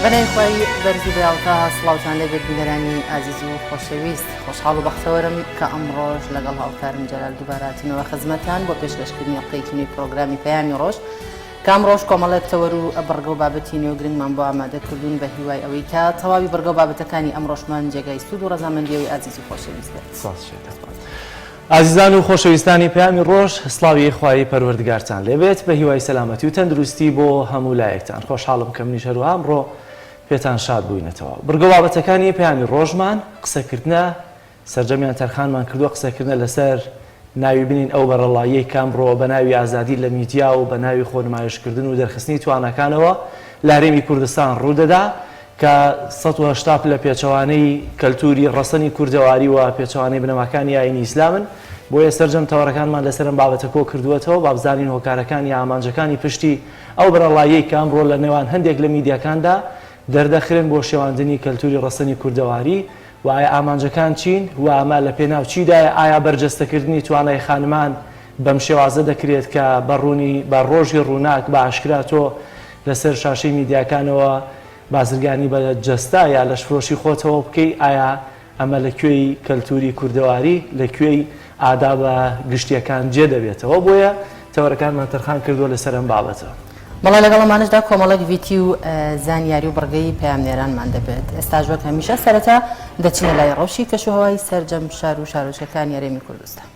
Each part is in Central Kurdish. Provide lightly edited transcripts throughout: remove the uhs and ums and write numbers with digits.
بەناوی خوای بەرز و بەیاڵتە سڵاوتان لێبێت بینەرانی ئازیز و خۆشەویست خۆشحاڵ و بەختەوەرم کە ئەمڕۆژ لەگەڵ هاوکارم جەلال دووبارە هاتینەوە خزمەتان بۆ پێشکەشکردنی ئەڵقەیەکی نوێی پرۆگرامی پەیامی ڕۆژ کە ئەمڕۆش کۆمەڵێک تەوەر و بڕگە و بابەتی نوێ و گرنگمان بۆ ئامادە کردوون بە هیوای ئەوەی کە تەواوی بڕگە و بابەتەکانی ئەمڕۆشمان جێگای سوود و ڕەزامەندی ئەوی ئازیز و خۆشەویست بێت. سپاس شێتە. ئازیزان و خۆشەویستانی پەیامی ڕۆژ سڵاوی خوای پەروەردگارتان لێبێت بە هیوای سەلامەتی و تەندروستی بۆ هەموو لایەکتان خۆشحاڵم کە منیش هەروەها ئەمڕۆ پێتان شاد بووینەتەوە بڕگە و بابەتەکانی پەیامی ڕۆژمان قسەکردنە سەرجەمیان تەرخانمان کردووە قسەکردنە لەسەر ناوی بنین ئەو بەرەڵاییەی کە ئەمڕۆ بە ناوی ئازادی لە میدیا و بە ناوی خۆنمایشکردن و دەرخستنی تواناکانەوە لە هەرێمی کوردستان ڕوودەدا کە 180 پلە پێچەوانەی کەلتوری ڕەسەنی کوردەواری و پێچەوانەی بنەماکانی ئایینی ئیسلامن، بۆیە سەرجەم تەوەرەکانمان لەسەر ئەم بابەتە کۆکردووەتەوە با بزانین هۆکارەکان یا ئامانجەکانی پشتی ئەو بەرەڵاییەی کە ئەمڕۆ لە نێوان هەندێک لە میدیاکاندا دەردەخرێن بۆ شێواندنی کەلتوری ڕەسەنی کوردەواری و ئایا ئامانجەکان چین و ئەمە لە پێناو چیدایە؟ ئایا بەرجەستەکردنی توانای خانمان بەم شێوازە دەکرێت کە بە ڕوونی بە ڕۆژی ڕووناک بە ئاشکرا تۆ لەسەر شاشەی میدیاکانەوە بازرگانی بە جەستە یا لەشفرۆشی خۆتەوە بکەی؟ ئایا ئەمە لە کوێی کەلتوری کوردەواری، لە کوێی ئادابە گشتیەکان جێ دەبێتەوە؟ بۆیە تەوەرەکانمان تەرخان کردووە لەسەر ئەم بابەتە. بەڵێ لەگەڵ ئەمانەشدا کۆمەڵێک ڤیتی و زانیاری و بڕگەی پەیامنێرانمان دەبێت. ئێستاش وەک هەمیشە سەرەتا دەچینە لای ڕەوشی کەشوهەوای سەرجەم شار و شارۆچکەکانی هەرێمی کوردستان.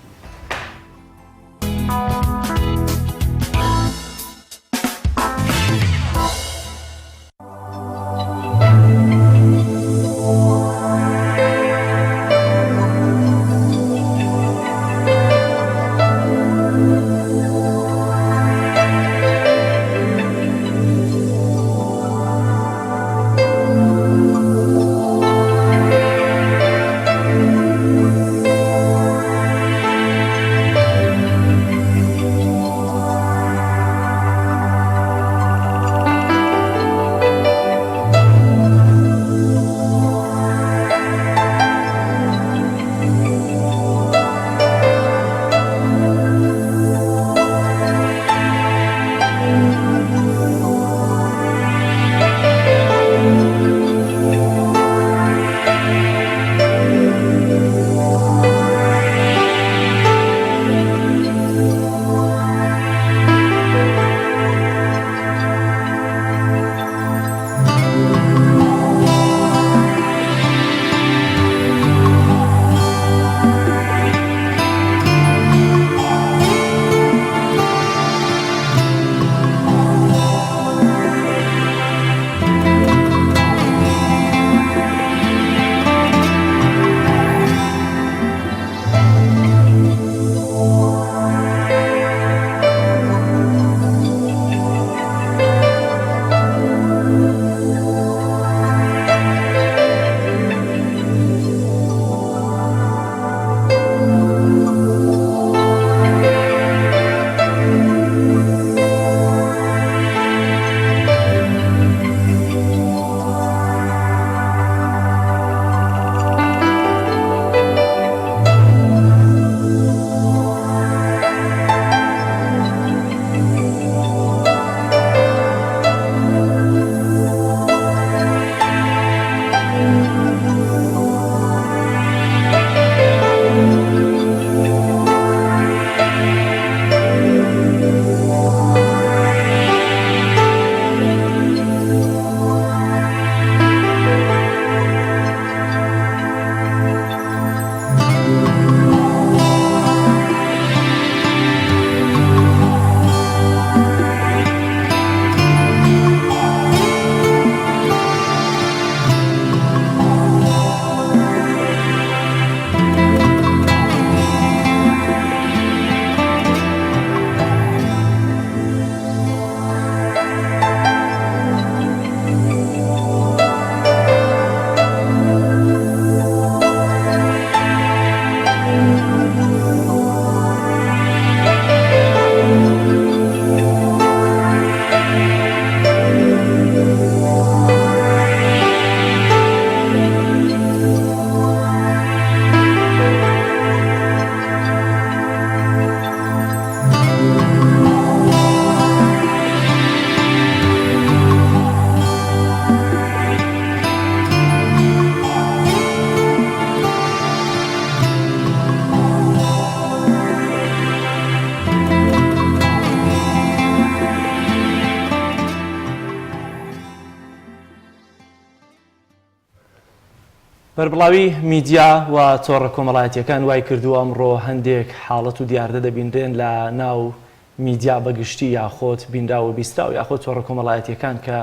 بەربڵاوی میدیا و تۆڕە کۆمەڵایەتییەکان وای کردووە ئەمڕۆ هەندێک حاڵەت و دیاردە دەبینرێن لە ناو میدیا بە گشتی یاخۆد بینراو و بیستراو یاخۆد تۆڕە کۆمەڵایەتییەکان کە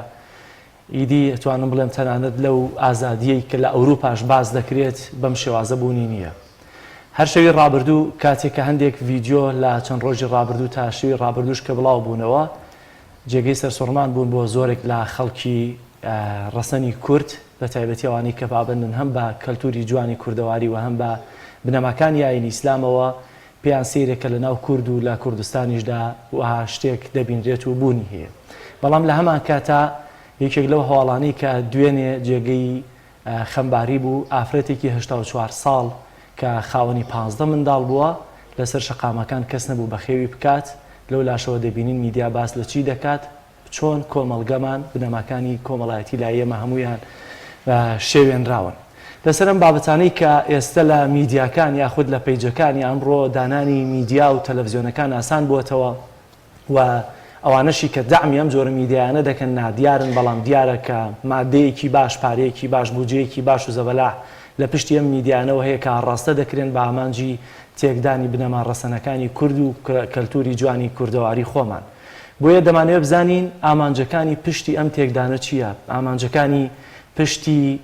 ئیدی ئەتوانم بڵێم تەنانەت لەو ئازادییەی کە لە ئەوروپاش باس دەکرێت بەم شێوازە بوونی نییە. هەر شەوی ڕابردوو کاتێک کە هەندێک ڤیدیۆ لە چەند ڕۆژی ڕابردوو تا شەوی ڕابردووش کە بڵاو بوونەوە جێگەی سەرسوڕمان بوون بۆ زۆرێک لە خەڵکی ڕەسەنی کورد بە تایبەتی ئەوانەی کە پابەندن هەم بە کەلتوری جوانی کوردەواری و هەم بە بنەماکانی ئایینی ئیسلامەوە پێیان سەیرە کە لە ناو کورد و لە کوردستانیشدا وەها شتێک دەبینرێت و بوونی هەیە. بەڵام لە هەمانکاتا یەکێک لەو هەواڵانەی کە دوێنێ جێگەی خەمباری بوو، ئافرەتێکی 84 ساڵ کە خاوەنی 15 منداڵ بووە، لەسەر شەقامەکان کەس نەبوو بەخێوی بکات، لەو لاشەوە دەبینین میدیا باس لە چی دەکات، چۆن کۆمەڵگەمان، بنەماکانی کۆمەڵایەتی لای ئێمە هەموویان شێوێنراون. لەسەر ئەم بابەتانەی کە ئێستە لە میدیاکان یاخود لە پەیجەکانی ئەمڕۆ دانانی میدیا و تەلەفزیۆنەکان ئاسان بووەتەوە و ئەوانەشی کە دەعمی ئەم جۆرە میدیایانە دەکەن نادیارن بەڵام دیارە کە مادەیەکی باش، پارەیەکی باش، بودجەیەکی باش و زەبەلاح لە پشتی ئەم میدیانەوە هەیە کە ئاڕاستە دەکرێن بە ئامانجی تێکدانی بنەما ڕەسەنەکانی کورد و کەلتوری جوانی کوردەواری خۆمان. بۆیە دەمانەوێت بزانین ئامانجەکانی پشتی ئەم تێکدانە چییە؟ ئامانجەکانی پشتی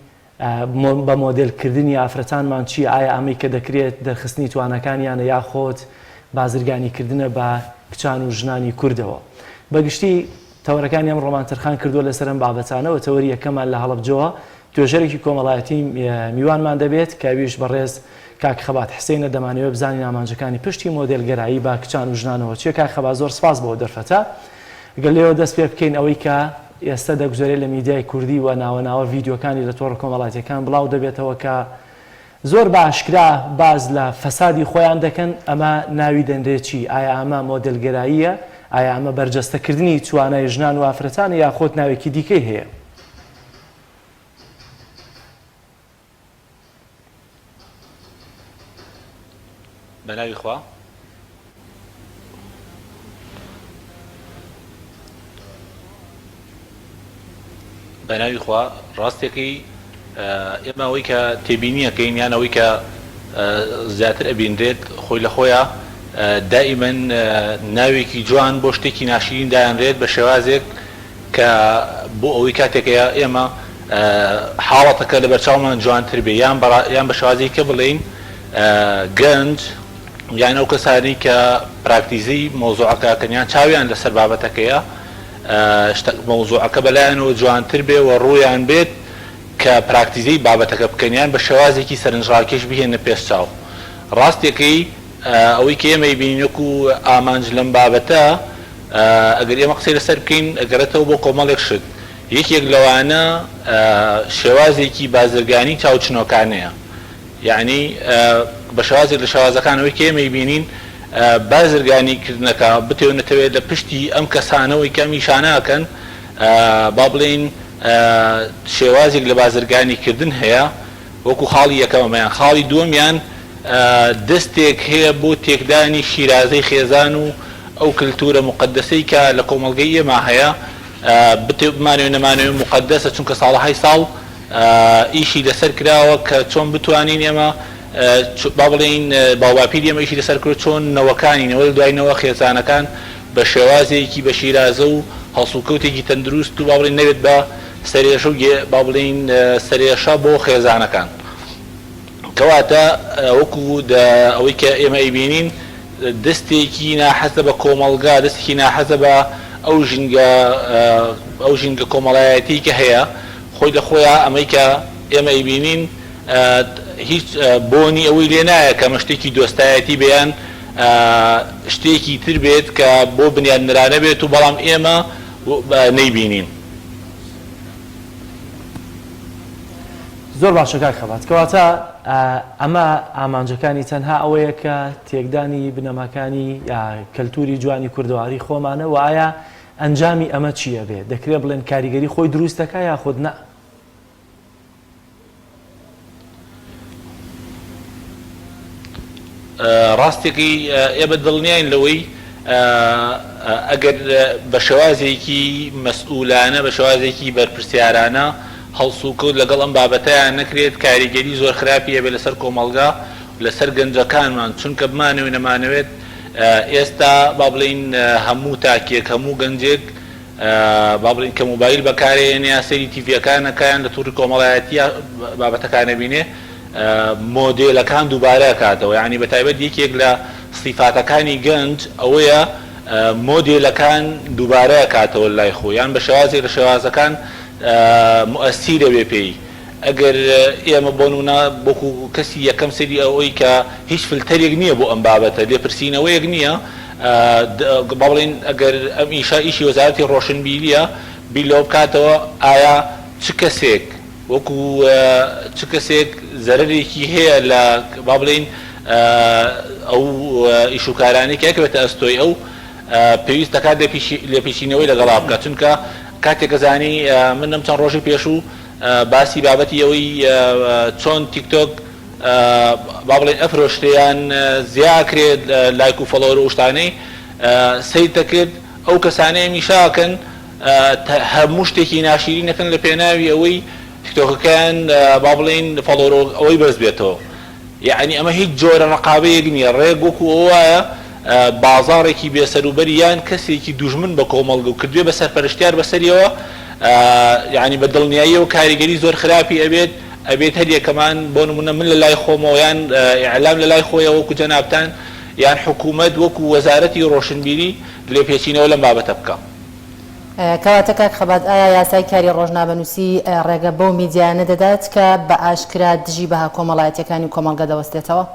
بە مۆدێل کردنی ئافرەتانمان چییە؟ ئایا ئەمەی کە دەکرێت دەرخستنی تواناکانیانە یاخۆد بازرگانی کردنە بە کچان و ژنانی کوردەوە؟ بە گشتی تەوەرەکانی ئەمڕۆمان تەرخان کردووە لەسەر ئەم بابەتانە و تەوەری یەکەمان لە هەڵەبجەوە توێژەرێکی کۆمەڵایەتی میوانمان دەبێت کە ئەویش بەڕێز کاک خەبات حسینە دەمانەوێت بزانین ئامانجەکانی پشتی مۆدێلگەرایی بە کچان و ژنانەوە چیە کاک خەبات زۆر سپاس بۆ دەرفەتە گەر لێوە دەست پێ بکەین ئەوەی کە ئێستا دەگوزەرێت لە میدیای کوردی و ناوە ناوە ڤیدیۆکانی لە تۆڕە کۆمەڵاتیەکان بڵاو دەبێتەوە کە زۆر بە ئاشکرا باس لە فەسادی خۆیان دەکەن ئەمە ناوی دەنرێت چی ئایا ئەمە مۆدێلگەراییە ئایا ئەمە بەرجەستەکردنی توانای ژنان و ئافرەتانە یاخود ناوێکی دیکەی هەیە؟ بە ناوی خوا. بە ناوی خوا ڕاستەکەی ئێمە ئەوەی کە تێبینیەکەین یان ئەوەی کە زیاتر ئەبینرێت خۆی لە خۆیان دائیمەن ناوێکی جوان بۆ شتێکی ناشرین دایانرێت بە شێوازێک کە بۆ ئەوەی کاتێک ئێمە حاڵەتەکە لەبەرچاومان جوانتر بێ یان یان بە شێوازێکی کە بڵێین گەنج یان ئەو کەسانەی کە پراکتیزەی مەوزوعەکە ئەکەن یان چاویان لەسەر بابەتەکەیە مەوزوعەکە بەلایانەوە جوانتر بێ و ڕوویان بێت کە پراکتیزەی بابەتەکە بکەن یان بە شێوازێکی سەرنجڕاکێش بهێننە پێش چاو ڕاستیەکەی ئەوەی کە ئێمە ئەیبینین وەکو ئامانج لەم بابەتە ئەگەر ئێمە قسەی لەسەر بکەین ئەگەڕێتەوە بۆ کۆمەڵێک شت، یەکێک لەوانە شێوازێکی بازرگانی چاوچنۆکانەیە، یەعنی بە شێوازێک لە شێوازەکان ئەوەی کە ئێمە ئەیبینین بازرگانی کردنەکە بتەوێ نەتەوێ لە پشتی ئەم کەسانەوەی کە ئەم ئیشانە ئەکەن با بڵێین شێوازێک لە بازرگانی کردن هەیە وەکو خاڵی یەکەم ئەمەیان، خاڵی دووەمیان دەستێک هەیە بۆ تێکدانی شیرازەی خێزان و ئەو کلتورە موقەدەسەی کە لە کۆمەڵگەی ئێمە هەیە بتێ بمانەوێ نەمانەوێ موقەدەسە چونکە ساڵەهای ساڵ ئیشی لەسەر کراوە کە چۆن بتوانین ئێمە با بڵێین باوباپیری ئێمە ئیشی لەسەر کردوە چۆن نەوەکانی نەوە لە دوای نەوە خێزانەکان بە شێوازێکی بە شیرازە و هەڵسوکەوتێکی تەندروست و با بڵێین نەبێت بە سەرێشە و با بڵێین سەرێشە بۆ خێزانەکان. کەواتە وەکو ئەوەی کە ئێمە ئەیبینین دەستێکی ناحەزە بە کۆمەڵگا، دەستێکی ناحەزە بە ئەو ژینگە ئەو ژینگە کۆمەڵایەتیەی کە هەیە، خۆی لە خۆیا ئەمەی کە ئێمە ئەیبینین هیچ بۆنی ئەوەی لێ نایە کە ئەمە شتێکی دۆستایەتی بێ یان شتێکی تر بێت کە بۆ بنیادنرانە بێت و بەڵام ئێمە نەیبینین. زۆر باشە کاک خەبات کەواتە ئەمە ئامانجەکانی تەنها ئەوەیە کە تێکدانی بنەماکانی یا کەلتوری جوانی کوردەواری خۆمانە و ئایا ئەنجامی ئەمە چییە بێ دەکرێ بڵێن کاریگەری خۆی دروست دەکا یاخود نا؟ ڕاستیەکەی ئێمە دڵنیاین لەوەی ئەگەر بە شێوازێکی مەسئولانە، بە شێوازێکی بەرپرسیارانە. هەڵسوکەوت لەگەڵ ئەم بابەتەیا نەکرێت کاریگەری زۆر خراپی ئەبێت لەسەر کۆمەڵگا و لەسەر گەنجەکانمان چونکە بمانەوێت نەمانەوێت ئێستا با بڵێین هەموو تاکێک هەموو گەنجێک با بڵێین کە مۆبایل بەکارئەیەنێ یا سەیری تیڤیەکان ئەکا یان لە توڕی کۆمەڵایەتییا بابەتەکان ئەبینێ مۆدێلەکان دووبارە ئەکاتەوە یانی بەتایبەت یەکێک لە سیفاتەکانی گەنج ئەوەیە مۆدێلەکان دووبارە ئەکاتەوە لای خۆی یان بە شێوازێک لە شێوازەکان موئەسیر ئەبێ پێی ئەگەر ئێمە بۆ نمونە وەکو کەسی یەکەم سەیری ئەوەی کە هیچ فلتەرێک نییە بۆ ئەم بابەتە لێپرسینەوەیەک نییە با بڵێین ئەگەر ئەم ئیشە ئیشی وەزارەتی ڕۆشنبیریە بیر لەوە بکاتەوە ئایا چ کەسێک وەکو چ کەسێک زەرەرێکی هەیە لە با بڵێین ئەو ئیش و کارانەی کە ئەکەوێتە ئەستۆی ئەو پێویست دەکات لێپیچینەوەی لەگەڵا بکات چونکە کاتێک کە زانی من ئەم چەند ڕۆژەی پێشوو باسی بابەتی ئەوەی چۆن تیکتۆک با بڵێین ئەفرۆشرێ یان زیا ئەکرێت لایک و follower و ئەو شتانەی سەیر دەکرد ئەو کەسانەی ئەم ئیشە ئەکەن هەموو شتێکی ناشیرین ئەکەن لە پێناوی ئەوەی تیکتۆکەکەیان با بڵێین follower ئەوەی بەرز بێتەوە یەعنی ئەمە هیچ جۆرە ڕەقابەیەک نییە، ڕێک وەکو ئەوە وایە بازاڕێکی بێ سەروبەری یان کەسێکی دوژمن بە کۆمەڵگە و کردبێ بە سەرپەرشتیار بەسەریەوە، یەعنی بە دڵنیاییەوە کاریگەری زۆر خراپی ئەبێت، ئەبێت هەر یەکەمان بۆ نموونە من لە لای خۆمەوە یان ئیعلام لە لای خۆیەوە وەکو جەنابتان یان حکوومەت وەکو وەزارەتی ڕۆشنبیری لێپێچینەوە لەم بابەتە بکا. کەواتە کاک خەبات ئایا یاسای کاری ڕۆژنامەنووسی ڕێگە بەو میدیایانە دەدات کە بە ئاشکرا دژی بەها کۆمەڵایەتیەکانی کۆمەڵگە دەوەستێتەوە؟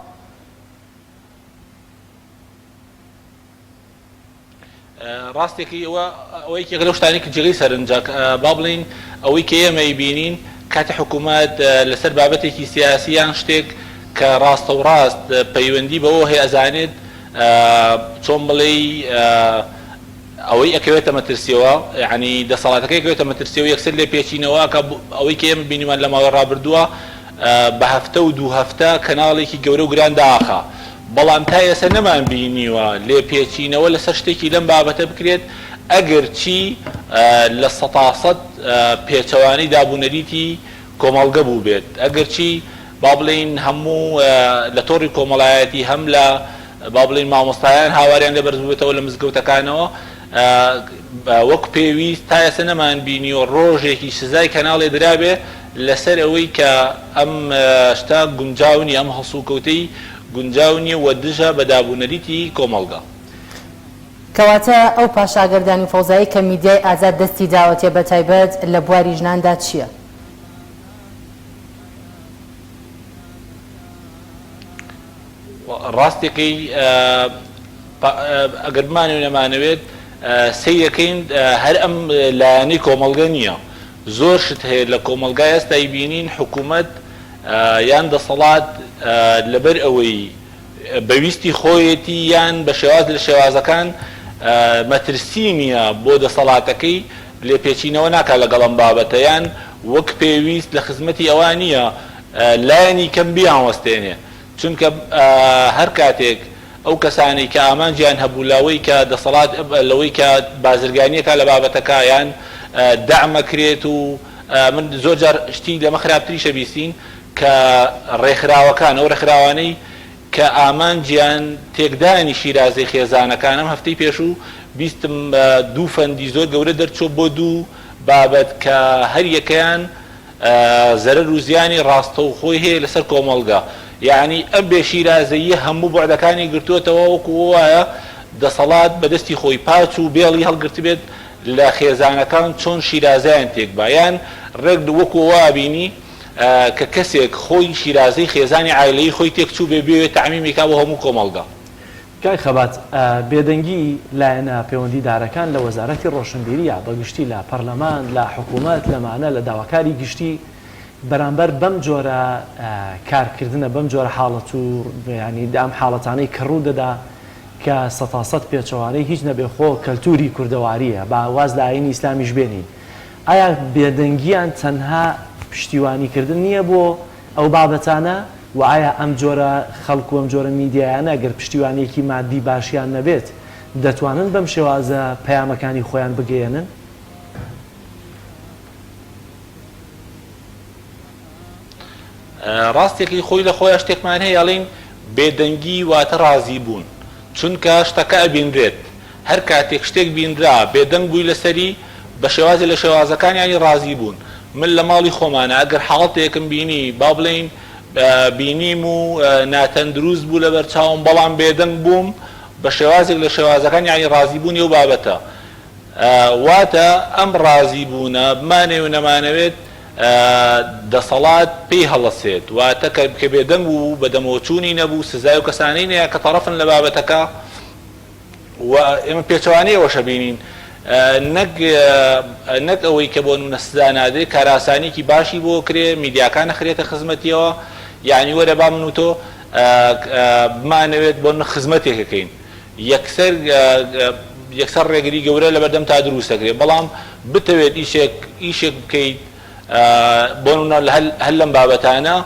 ڕاستێکی ئەوە ئەوە یەکێکە لەو شتانەی کە جێگەی سەرنجە با بڵێین ئەوەی کە ئێمە ئەیبینین کاتێ حکوومەت لەسەر بابەتێکی سیاسی یان شتێک کە ڕاستەوڕاست پەیوەندی بەوە هەیە ئەزانێت چۆن بڵێی ئەوەی ئەکەوێتە مەترسیەوە یەعنی دەسەڵاتەکەی ئەکەوێتە مەترسیەوە یەکسەر لێپێچینەوە ئەکا ئەوەی کە ئێمە بینیمان لە ماوەی ڕابردووە بە هەفتە و دوو هەفتە کەناڵێکی گەورە و گران داخا بەڵام تا ئێستا نەمان بینیوە لێپێچینەوە لەسەر شتێکی لەم بابەتە بکرێت ئەگەر چی لە سەتاسەد پێچەوانەی دابونەریتی کۆمەڵگە بووبێت ئەگەر چی با بڵێین هەموو لە تۆڕی کۆمەڵایەتی هەم لە با بڵێین مامۆستایان هاواریان لێ بەرز بووبێتەوە لە مزگەوتەکانەوە وەک پێویست تا ئێستا نەمان بینیوە ڕۆژێکی سزای کەناڵێ درابێ لەسەر ئەوەی کە ئەم شتە گونجاو نییە ئەم هەڵسوکەوتەی گونجاو نییە و دژە بە دابونەریتی کۆمەڵگە. کەواتە ئەو پاشاگەردانی و فەوزایەی کە میدیای ئازاد دەستی داوەتێ بەتایبەت لە بواری ژناندا چییە؟ ڕاستەکەی ئەگەر بمانەوێت نەمانەوێت سەیرەکەین هەر ئەم لایەنەی کۆمەڵگە نییە زۆر شت هەیە لە کۆمەڵگای ئێستای بینین حکوومەت یان دەسەڵات لەبەر ئەوەی بە ویستی خۆیەتی یان بە شێواز لە شێوازەکان مەترسی نییە بۆ دەسەڵاتەکەی لێپێچینەوە ناکات لەگەڵ ئەم بابەتە یان وەک پێویست لە خزمەتی ئەوا نییە لایەنی کەم بیانوەستێنێ چونکە هەر کاتێک ئەو کەسانەی کە ئامانجیان هەبوو لەوەی کە دەسەڵات لەوەی کە بازرگانیەکە لە بابەتەکە یان دەعمەکرێت و من زۆر جار شتی لەمە خراپتریشە بیستین کە ڕێکخراوەکان، ئەو ڕێکخراوانەی کە ئامانجیان تێکدانی شیرازەی خێزانەکانە، ئەم هەفتەی پێشوو بیستم دوو فەندی زۆر گەورە دەرچووە بۆ دوو بابەت کە هەر یەکەیان زەرەر و زیانی ڕاستەوخۆی هەیە لەسەر کۆمەڵگە، یەعنی ئەم بێ شیرازەییە هەموو بوعدەکانی گرتووەتەوە، وەکو وایە دەسەڵات بە دەستی خۆی پاچ و بێڵی هەڵگرتبێت لە خێزانەکان چۆن شیرازەیان تێکبا، یان ڕێک وەکو ئەوە ئەبینی. کە کەسێک خۆی شیرازەی خێزانی عایلەیی خۆی تێک چووبێ بێوێ تەعمیمی کا بۆ هەموو کۆمەڵگا. کاک خەبات، بێدەنگی لایەنە پەیوەندی دارەکان لە وەزارەتی ڕۆشنبیری یا بە گشتی لە پەرلەمان، لە حکوومەت، لەمانە لە داواکاری گشتی بەرامبەر بەم جۆرە کارکردنە، بەم جۆرە حاڵەت و یانی ئەم حاڵەتانەی کە ڕوو دەدا کە سەتاسەد پێچەوانەی هیچ نەبێ خۆ کەلتووری کوردەوارییە، با واز لە ئایینی ئیسلامیش بێنین، ئایا بێدەنگیان تەنها پشتیوانیکردن نییە بۆ ئەو بابەتانە؟ وە ئایا ئەم جۆرە خەڵک و ئەم جۆرە میدیایانە گەر پشتیوانییەکی مادی باشیان نەبێت دەتوانن بەم شێوازە پەیامەکانی خۆیان بگەیەنن؟ ڕاستێکی خۆی لە خۆیا شتێکمان هەیە ئەڵێین بێدەنگی واتە ڕازی بوون چونکە شتەکە ئەبینرێت هەر کاتێک شتێک بینرا بێدەنگ بووی لەسەری بە شێوازێ لە شێوازەکان یانی ڕازی بوون من لە ماڵی خۆمانا ئەگەر حاڵەتێکم بینی با بڵێین بینیم و ناتەندروست بوو لەبەر چاوم بەڵام بێدەنگ بووم بە شێوازێک لە شێوازەکان یانی ڕازی بوونی ئەو بابەتە واتە ئەم ڕازی بوونە بمانەوێ و نەمانەوێت دەسەڵات پێی هەڵەسێت، واتە کە کە بێدەنگ بوو و بەدەمەوەچوونی نەبوو، سزای ئەو کەسانەی نەیا کە تەڕەفن لە بابەتەکە و ئێمە پێچەوانەی ئەوەش ئەبینین نەک نەک ئەوەی کە بۆ نمونە سزا نادرێ، کارئاسانییەکی باشی بۆ کرێ، میدیاکان ئەخرێتە خزمەتیەوە، یانی وەرە با من و تۆ بمانەوێت بۆ نمونە خزمەتێک ئەکەین، یەکسەر یەکسەر ڕێگری گەورە لەبەردەمتا دروست دەکرێت بەڵام بتەوێت ئیشێک ئیشێک بکەیت بۆ نمونە هەر لەم بابەتانە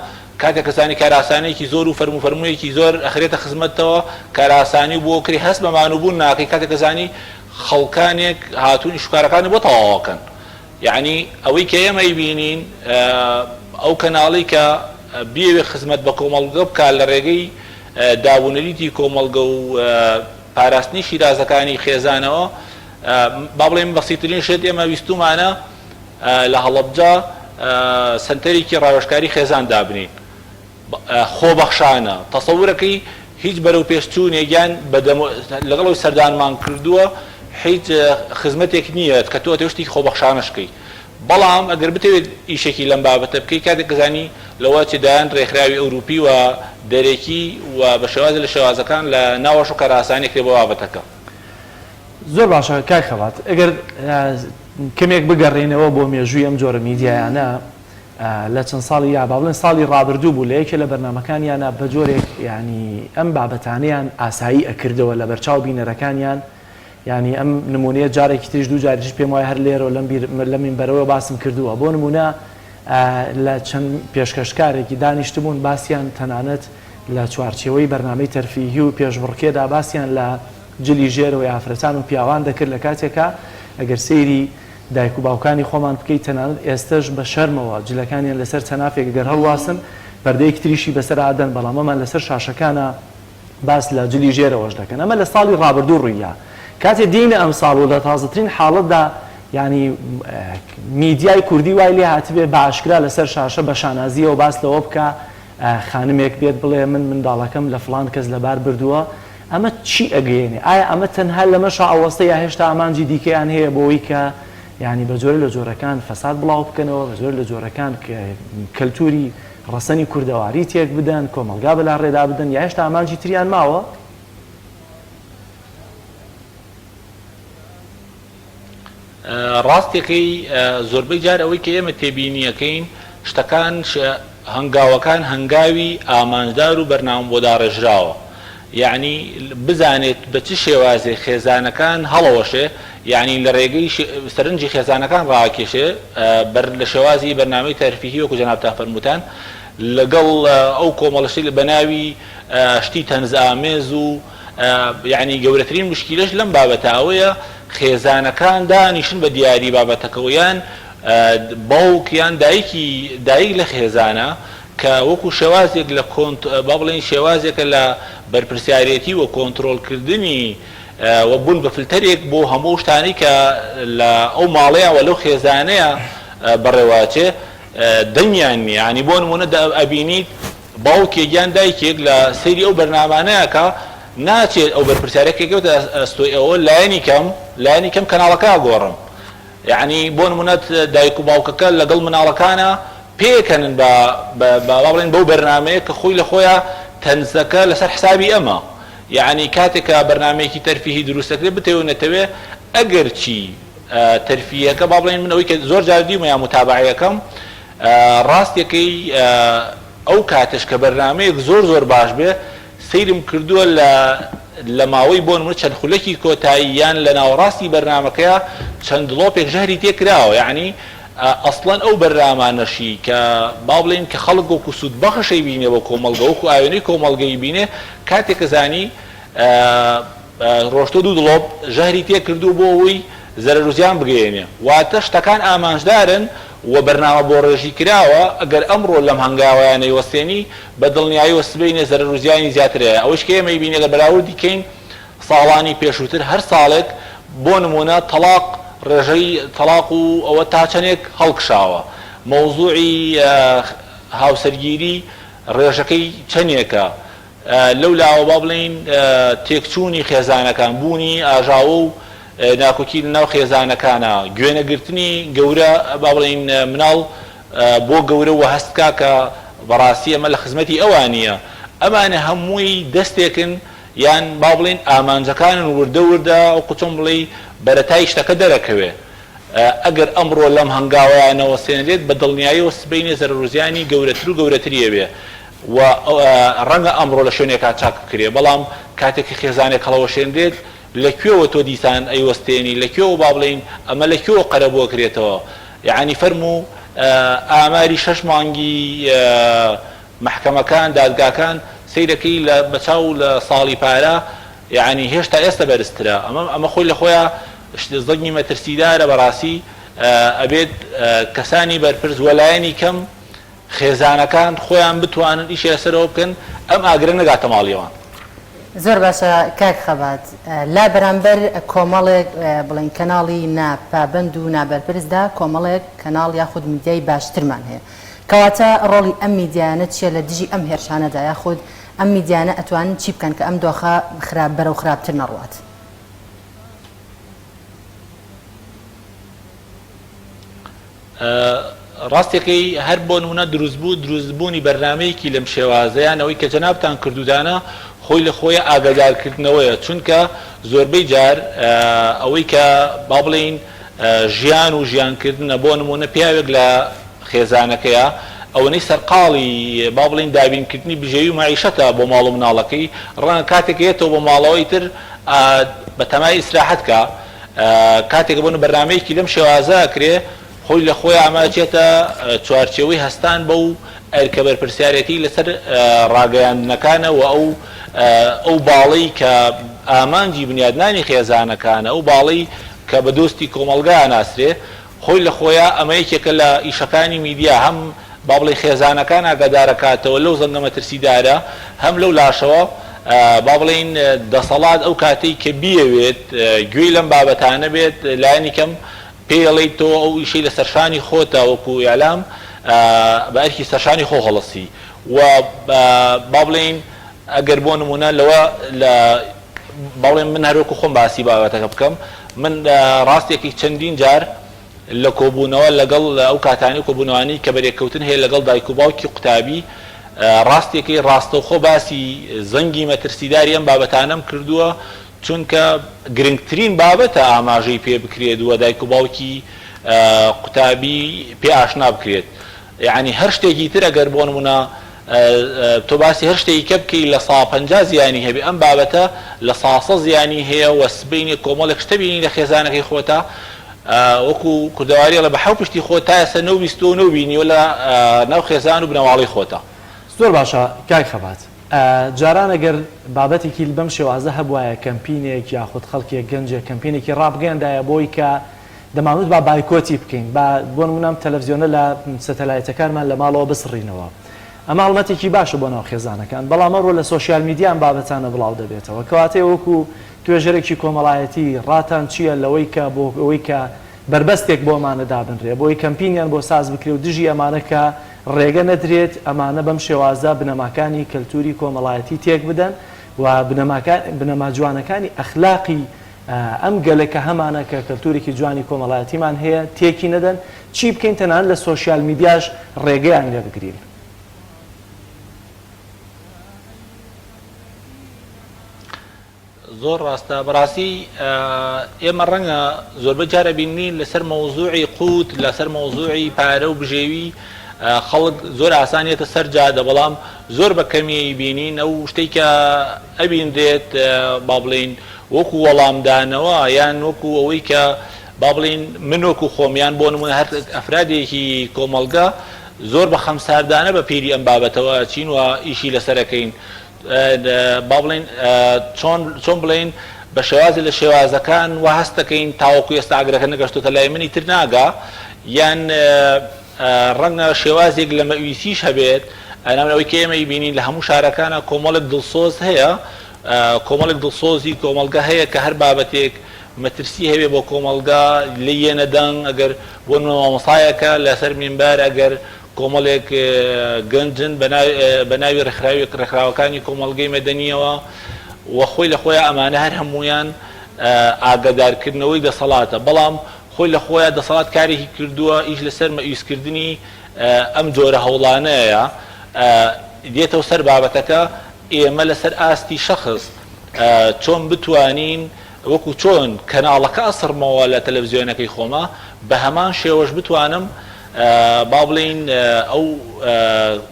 کاتێک کەسانی کارئاسانیەکی زۆر و فەرموو فەرموویەکی زۆر ئەخرێتە خزمەتەوە کارئاسانی و بۆ کرێ هەست بە مانووبوون ناکەی کاتێک کەسانی خەڵکانێک هاتوون ئیش و کارەکانی بۆ تەواوەکەن یەعنی ئەوەی کە ئێمە ئەیبینین ئەو کەناڵەی کە بیەوێت خزمەت بە کۆمەڵگە بکات لە ڕێگەی دابونەریتی کۆمەڵگە و پاراستنی شیرازەکانی خێزانەوە، با بڵێین بەسیترین شت ئێمە ویستومانە لە هەڵەبجە سەنتەرێکی ڕاوێژکاری خێزان دابنێین خۆبەخشانە، تەسەورەکەی هیچ بەرەوپێشچوونێک یان لەگەڵ ئەوەی سەردانمان کردووە هیچ خزمەتێک نییە کە تۆ ئەتەوێت شتێکی خۆبەخشانەش بکەی. بەڵام ئەگەر بتەوێت ئیشێکی لەم بابەتە بکەیت کاتێک کەزانی لەوە چ دایان رێکخراوی ئەوروپی و دەرەکی و بە شێوازێ لە شێوازەکان لە ناوەش و کارئاسانی ئەکرێت بۆ بابەتەکە. زۆر باشە کاک خەبات ئەگەر کەمێک بگەڕێینەوە بۆ مێژووی ئەم جۆرە میدیایانە لە چەند ساڵی یا با بڵێن ساڵی ڕابردوو بوو لە یەکێ لە بەرنامەکانیانە بە جۆرێک یانی ئەم بابەتانەیان ئاسایی ئەکردەوە لەبەرچاو بینەرەکانیان یانی ئەم نموونەیە جارێکی تریش دوو جاری تریش پێم وایە هەر لێرەوە لەم بیر لەم مینبەرەوە باسم کردووە بۆ نموونە لە چەند پێشکەشکارێکی دانیشتبوون باسیان تەنانەت لە چوارچێوەی بەرنامەی تەرفیهی و پێشبڕکێدا باسیان لە جلی ژێرەوەی ئافرەتان و پیاوان دەکرد لە کاتێکا ئەگەر سەیری دایک و باوکانی خۆمان بکەیت تەنانەت ئێستەش بە شەرمەوە جلەکانیان لەسەر چەنافێک گەر هەڵواسن پەردەیەکی تریشی بەسەر ئادەن بەڵام ئەمان لەسەر شاشەکانە باس لە جلی ژێرەوەش دەکەن ئەمە لە ساڵی ڕابردوو ڕوویدا کاتێ دێینە ئەم ساڵ و لە تازەترین حاڵەتدا یانی میدیای کوردی وای لێ هاتبێ بە ئاشکرا لەسەر شاشە بە شانازیەوە باس لەوە بکا خانمێک بێت بڵێ من منداڵەکەم لە فڵان کەس لەبار بردووە ئەمە چی ئەگەیەنێ ئایا ئەمە تەنها لەمەشا ئەوەستە یا هێشتا ئامانجی دیکەیان هەیە بۆی کە یانی بە جۆرە لە جۆرەکان فەساد بڵاو بکەنەوە بە جۆرە لە جۆرەکان کەلتوری ڕەسەنی کوردەواری تێک بدەن، کۆمەڵگا بە لاڕێدا بدەن یا هێشتا ئامانجی تریان ماوە؟ ڕاستیەکەی زۆربەی جار ئەوەی کە ئێمە تێبینیەکەین شتەکان هەنگاوەکان هەنگاوی ئامانجدار و بەرنامە بۆ داڕێژراوە یەعنی بزانێت بە چ شێوازێ خێزانەکان هەڵەوەشێ یەعنی لە ڕێگەی سەرنجی خێزانەکان ڕاکێشێ بەر لە شێوازی بەرنامەی تەرفیهی وەکو جەنابتان فەرمووتان لەگەڵ ئەو کۆمەڵە شتی بە ناوی شتی تەنزئامێز و یەعنی گەورەترین مشکیلەش لەم بابەتە ئەوەیە خێزانەکان دانیشن بە دیاری بابەتەکەوە یان باوک یان دایکی دایک لە خێزانە کە وەکو شێوازێک لە کۆنت با بڵێین شێوازێکە لە بەرپرسیارێتی و کۆنترۆڵکردنی و بوون بە فلتەرێک بۆ هەموو ئەو شتانەی کە لە ئەو ماڵەیە و لەو خێزانەیە بەڕێوەئەچێ دەنگیان نییە یانی بۆ نموونە ئەبینیت باوکێک یان دایکێک لە سەیری ئەو بەرنامانە ئەکا ناچێت ئەو بەرپرسیارە کە کەوتە ئەستۆی ئەوە لایەنی کەم لایەنی کەم کەناڵەکە ئەگۆڕم یەعنی بۆ نمونە دایک و باوکەکە لەگەڵ مناڵەکانا پێکەنن بە بە با بڵێین بەو بەرنامەیە کە خۆی لە خۆیا تەنزەکە لەسەر حسابی ئەمە یەعنی کاتێک کە بەرنامەیەکی تەرفیهی دروست دەکرێت بتەوێ و نەتەوێ ئەگەرچی تەرفیهەکە با بڵێین من ئەوەی کە زۆر جار دیومە یا متابەعەیەکەم ڕاستیەکەی ئەو کاتەش کە بەرنامەیەک زۆر زۆر باش بێ سەیرم کردووە لە لە ماوەی بۆ نمونە چەند خولەکی کۆتایی یان لە ناوەڕاستی بەرنامەکەیا چەند دڵۆپێک ژەهری تێ کراوە یەعنی ئەسڵەن ئەو بەرنامانەشی کە با بڵێین کە خەڵک وەکو سوود بەخش ئەیبینێ بۆ کۆمەڵگە وەکو ئاوێنەی کۆمەڵگە ئەیبینێ کاتێک کە زانی ڕۆشتوە دوو دڵۆپ ژەهری تێ کردووە بۆ ئەوەی زەرەر و زیان بگەیەنێ واتە شتەکان ئامانجدارن. و بەرنامە بۆ ڕێژی کراوە، ئەگەر ئەمڕۆ لەم هەنگاوەیا نەیوەستێنی، بە دڵنیاییەوە سبەینێ زەرەر و زیانی زیاتر هەیە. ئەوەیش کە ئێمە ئەیبینین ئەگەر بەراوردی کەین ساڵانی پێشووتر هەر ساڵێک بۆ نموونە تەڵاق ڕێژەی تەڵاق و ئەوە تا چەندێک هەڵکشاوە، مەوزوعی هاوسەرگیری ڕێژەکەی چەندێکە، لەو لاوە با بڵێین تێکچوونی خێزانەکان، بوونی ئاژاوە و ناکۆکی لە ناو خێزانەکانا، گوێنەگرتنی گەورە با بڵێین مناڵ بۆ گەورە وە هەست بکا کە بەڕاستی ئەمە لە خزمەتی ئەوا نییە، ئەمانە هەمووی دەستێکن یان با بڵێین ئامانجەکانن وردە وردە وەکو چۆن بڵێی بەرەتای شتەکە دەرەکەوێ. ئەگەر ئەمڕۆ لەم هەنگاوەیا نەوەستێنرێت بە دڵنیاییەوە سبەینێ زەرەروزیانی گەورەتر و گەورەتری ئەبێ و ڕەنگە ئەمڕۆ لە شوێنێکا چاک بکرێ بەڵام کاتێک کە خێزانێک هەڵەوەشێنرێت لە کوێوە تۆ دیسان ئەیوەستێنی لە کوێوە با بڵێین ئەمە لە کوێوە قەرەبوو ئەکرێتەوە یەعنی فەرموو ئاماری شەش مانگی مەحکەمەکان دادگاکان سەیرەکەی لە بەچاو لە ساڵی پارە یەعنی هێشتا ئێستا بەرزترە ئەمە ئەمە خۆی لە خۆیا زەنگی مەترسیدارە بەڕاستی ئەبێت کەسانی بەرپرس وەلایەنی کەم خێزانەکان خۆیان بتوانن ئیشی لەسەرەوە بکەن ئەم ئاگرە نەگاتە ماڵی ئەوان. زۆر باشە کاک خەبات لا بەرامبەر کۆمەڵێک بڵێن کەناڵی نا پابەند و نابەرپرسدا کۆمەڵێک کەناڵ یاخود میدیای باشترمان هەیە کەواتە ڕۆڵی ئەم میدیایانە چیە لە دژی ئەم هێرشانەدا یاخود ئەم میدیانە ئەتوانن چی بکەن کە ئەم دۆخە خراپ بەرەو خراپتر نەڕوات؟ ڕاستەکەی هەر بۆ نمونە دروستبوو دروستبوونی بەرنامەیەکی لەم شێوازە یان ئەوەی کە جەنابتان کردوتانە خۆی لە خۆی ئاگادارکردنەوەیە چونکە زۆربەی جار ئەوەی کە با بڵێین ژیان و ژیانکردنە بۆ نمونە پیاوێک لە خێزانەکەیا ئەوەنەی سەرقاڵی با بڵێین دابینکردنی بژێوی و مەعیشەتە بۆ ماڵ و مناڵەکەی ڕەنگە کاتێک یەتەوە بۆ ماڵەوە ئیتر بەتەمای ئیسراحەت کا کاتێک بۆ بەرنامەیەکی لەم شێوازە ئەکرێ خۆی لە خۆی ئەمە ئەچێتە چوارچێوەی هەستان بەو ئەرکە بەرپرسیارێتی لەسەر ڕاگەیاندنەکانە و ئەو ئەو باڵەی کە ئامانجی بنیادنانی خێزانەکانە ئەو باڵەی کە بە دۆستی کۆمەڵگا ئەناسرێ خۆی لە خۆیا ئەمە یەکێکە لە ئیشەکانی میدیا هەم با بڵێی خێزانەکان ئاگادارەکاتەوە لەو زەنگە مەترسیدارە هەم لەو لاشەوە با بڵێین دەسەڵات ئەو کاتەی کە بیەوێت گوێی لەم بابەتانە بێت لایەنی کەم پێی ئەڵێیت تۆ ئەو ئیشەی لە سەرشانی خۆتە وەکو ئیعلام بە ئەرکی سەرشانی خۆ هەڵسی و با بڵێین ئەگەر بۆ نمونە لەوە لە با بڵێم من هەر وەکو خۆم باسی بابەتەکە بکەم من ڕاستێکی چەندین جار لە کۆبوونەوە لەگەڵ ئەو کاتانەی کۆبوونەوانەی کە بەرێککەوتن هەیە لەگەڵ دایک و باوکی قوتابی ڕاستێکی ڕاستەوخۆ باسی زەنگی مەترسیداری ئەم بابەتانەم کردووە چونکە گرنگترین بابەتە ئاماژەی پێ بکرێت و دایک و باوکی قوتابی پێ ئاشنا بکرێت یەعنی هەر شتێکی تر ئەگەر بۆ نمونە تۆ باسی هەر شتێکی کە بکەی 50% زیانی هەبێ ئەم بابەتە 100% زیانی هەیە و سبەینێ کۆمەڵێک شتە بینی لە خێزانەکەی خۆتا وەکو کوردەواری ئەڵێ بە حەو پشتی خۆت تا ئێستا نەوبیستووە و نەوبینیوە لە ناو خێزان و بنەماڵەی خۆتا. زۆر باشە کاک خەبات. جاران ئەگەر بابەتێکی بەم شێوازە هەبوایە کەمپینێک یاخود خەڵکێک گەنجێک کەمپینێکی ڕابگەیاندایە بۆی کە دەمانوت با بایکۆتی بکەین با بۆ نمونە ئەم تەلەفزیۆنە لە سەتەلایتەکانمان لە ماڵەوە بسڕینەوە ئەمە هەڵمەتێکی باشە بۆ ناو خێزانەکان بەڵام ئەمڕۆ لە سۆشیال میدیا ئەم بابەتانە بڵاو دەبێتەوە کەواتە وەکو توێژەرێکی کۆمەڵایەتی ڕاتان چییە لەوەی کە بۆ ئەوەی کە بەربەستێک بۆ ئەمانە دابنرێ بۆی کەمپینیان بۆ ساز بکرێ و دژی ئەمانە کە ڕێگە نەدرێت ئەمانە بەم شێوازە بنەماکانی کەلتوری کۆمەڵایەتی تێک بدەن و بنەماکان بنەما جوانەکانی ئەخلاقی ئەم گەلە کە هەمانە کە کەلتورێکی جوانی کۆمەڵایەتیمان هەیە تێکی نەدەن، چی بکەین تەنانەت لە سۆشیال میدیاش ڕێگەیان لێ بگرین؟ زۆر ڕاستە بەڕاستی ئێمە ڕەنگە زۆربەی جار ئەبینین لەسەر مەوزوعی قوت لەسەر مەوزوعی پارە و بژێوی خەڵک زۆر ئاسان یەتە سەر جادە بەڵام زۆر بە کەمی بینین ئەو شتەی کە ئەبینرێت با بڵێین وەکو وەڵامدانەوە یان وەکو ئەوەی کە با بڵێین من وەکو خۆم یان بۆ نمونە هەر ئەفرادێکی کۆمەڵگە زۆر بە خەمساردانە بە پیری ئەم بابەتەوە ئەچین و ئیشی لەسەر ئەکەین با بڵێین چۆن چۆن بڵێین بە شێوازێ لە شێوازەکان وا هەست دەکەین تاوەکو ئێستا ئاگرەکە نەگەشتۆتە لای من ئیتر ناگا. یان ڕەنگە شێوازێک لە مەئویسیش هەبێت، ئەنام ئەوەی کە ئێمە ئەیبینین لە هەموو شارەکانا کۆمەڵێک دڵسۆز هەیە، کۆمەڵێک دڵسۆزی کۆمەڵگە هەیە کە هەر بابەتێک مەترسی هەبێ بۆ کۆمەڵگا لێی یەنە دەنگ، ئەگەر بۆ نمونە مامۆستایەکە لەسەر مینبەر ئەگەر کۆمەڵێک گەنجن بە ناوی ڕێکخراوێک ڕێکخراوەکانی کۆمەڵگەی مەدەنییەوە و خۆی لە خۆیا ئەمانە هەر هەموویان ئاگادارکردنەوەی دەسەڵاتە بەڵام خۆی لە خۆیا دەسەڵات کارێکی کردووە ئیش لەسەر مەئیوسکردنی ئەم جۆرە هەوڵانەیە دێتەوە سەر بابەتەکە ئێمە لەسەر ئاستی شەخس چۆن بتوانین وەکو چۆن کەناڵەکە ئەسڕمەوە لە تەلەفزیۆنەکەی خۆما بە هەمان شێوەش بتوانم با بڵێین ئەو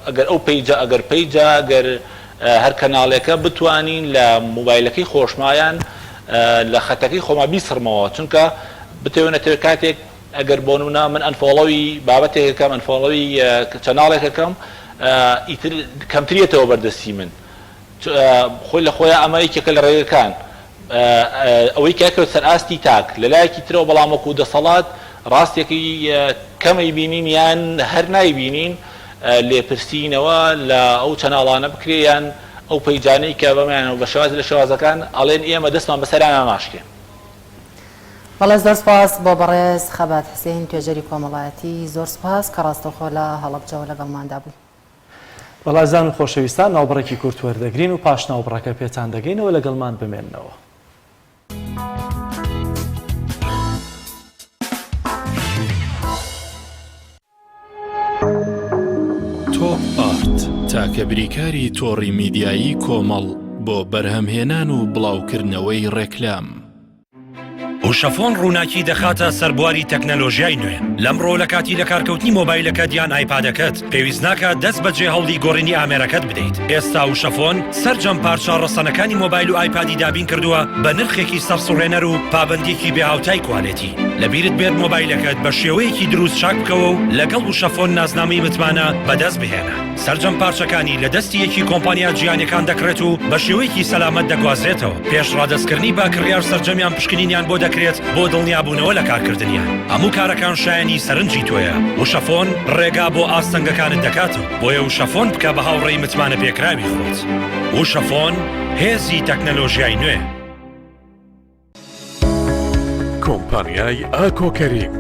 ئەگەر ئەو پەیجە ئەگەر پەیجە ئەگەر هەر کەناڵێکە بتوانین لە موبایلەکەی خۆشما یان لە خەتەکەی خۆما بیسڕمەوە چونکە بتەوێ نەتەوێ کاتێک ئەگەر بۆ نمونە من unfollow ی بابەتێک ئەکەم unfollow ی channel ێک ئەکەم ئیتر کەمتر یەتەوە بەردەستی من خۆی لە خۆیا ئەمە یەکێکە لە ڕێگەکان ئەوەی کە ئەکەوێت سەر ئاستی تاک لە لایەکی ترەوە بەڵام وەکو دەسەڵات ڕاستێکی کەم ئەیبینین یان هەر نایبینین لێپرسینەوە لە ئەو channel انە بکرێ یان ئەو پەیجانەی کە بەمانەوە بە شێوازی لە شێوازەکان ئەڵێن ئێمە دەستمان بەسەرانە ناشکێ. بەڵێ زۆر سپاس بۆ بەڕێز خەبات حسین توێژەری کۆمەڵایەتی زۆر سپاس کە ڕاستەوخۆ لە هەڵەبجەوە لەگەڵماندا بووی. بەڵێزان و خۆشەویستان ناوبڕێکی کورت وەردەگرین و پاش ناوبڕەکە پێتان دەگەینەوە لەگەڵمان بمێننەوە. تۆپ ئارت تاکە بریکاری تۆڕی میدیایی کۆمەڵ بۆ بەرهەمهێنان و بڵاوکردنەوەی ڕێکلام. وشەفۆن ڕووناکی دەخاتە سەر بواری تەکنەلۆژیای نوێ. لەمڕۆ لە کاتی لەکارکەوتنی مۆبایلەکەت یان ئایپادەکەت، پێویست ناکات دەست بەجێ هەوڵی گۆڕینی ئامێرەکەت بدەیت. ئێستا وشەفۆن سەرجەم پارچە ڕەسەنەکانی مۆبایل و ئایپادی دابین کردووە بە نرخێکی سەرسوڕهێنەر و پابەندییەکی بێهاوتای کوالێتی. لەبیرت بێت مۆبایلەکەت بە شێوەیەکی دروست چاک بکەوە و لەگەڵ وشەفۆن نازنامەی متمانە بەدەست بهێنە. سەرجەم پارچەکانی لە دەستی یەکی کۆمپانیا جیهانیەکان دەکڕێت و بە شێوەیەکی سەلامەت دەگوازرێتەوە، پێش ڕادەستکردنی بە کڕیار سەرجەمیان پشکنینیان بۆ دەکرێت بۆ دڵنیابوونەوە لە کارکردنیان. هەموو کارەکان شایەنی سەرنجی تۆیە. وشەفۆن ڕێگا بۆ ئاستەنگەکانت دەکاتەوە، بۆیە وشەفۆن بکە بە هاوڕێی متمانەپێکراوی خۆت. وشەفۆن، هێزی تەکنەلۆژیای نوێ. کۆمپانیای ئاکۆ کەریم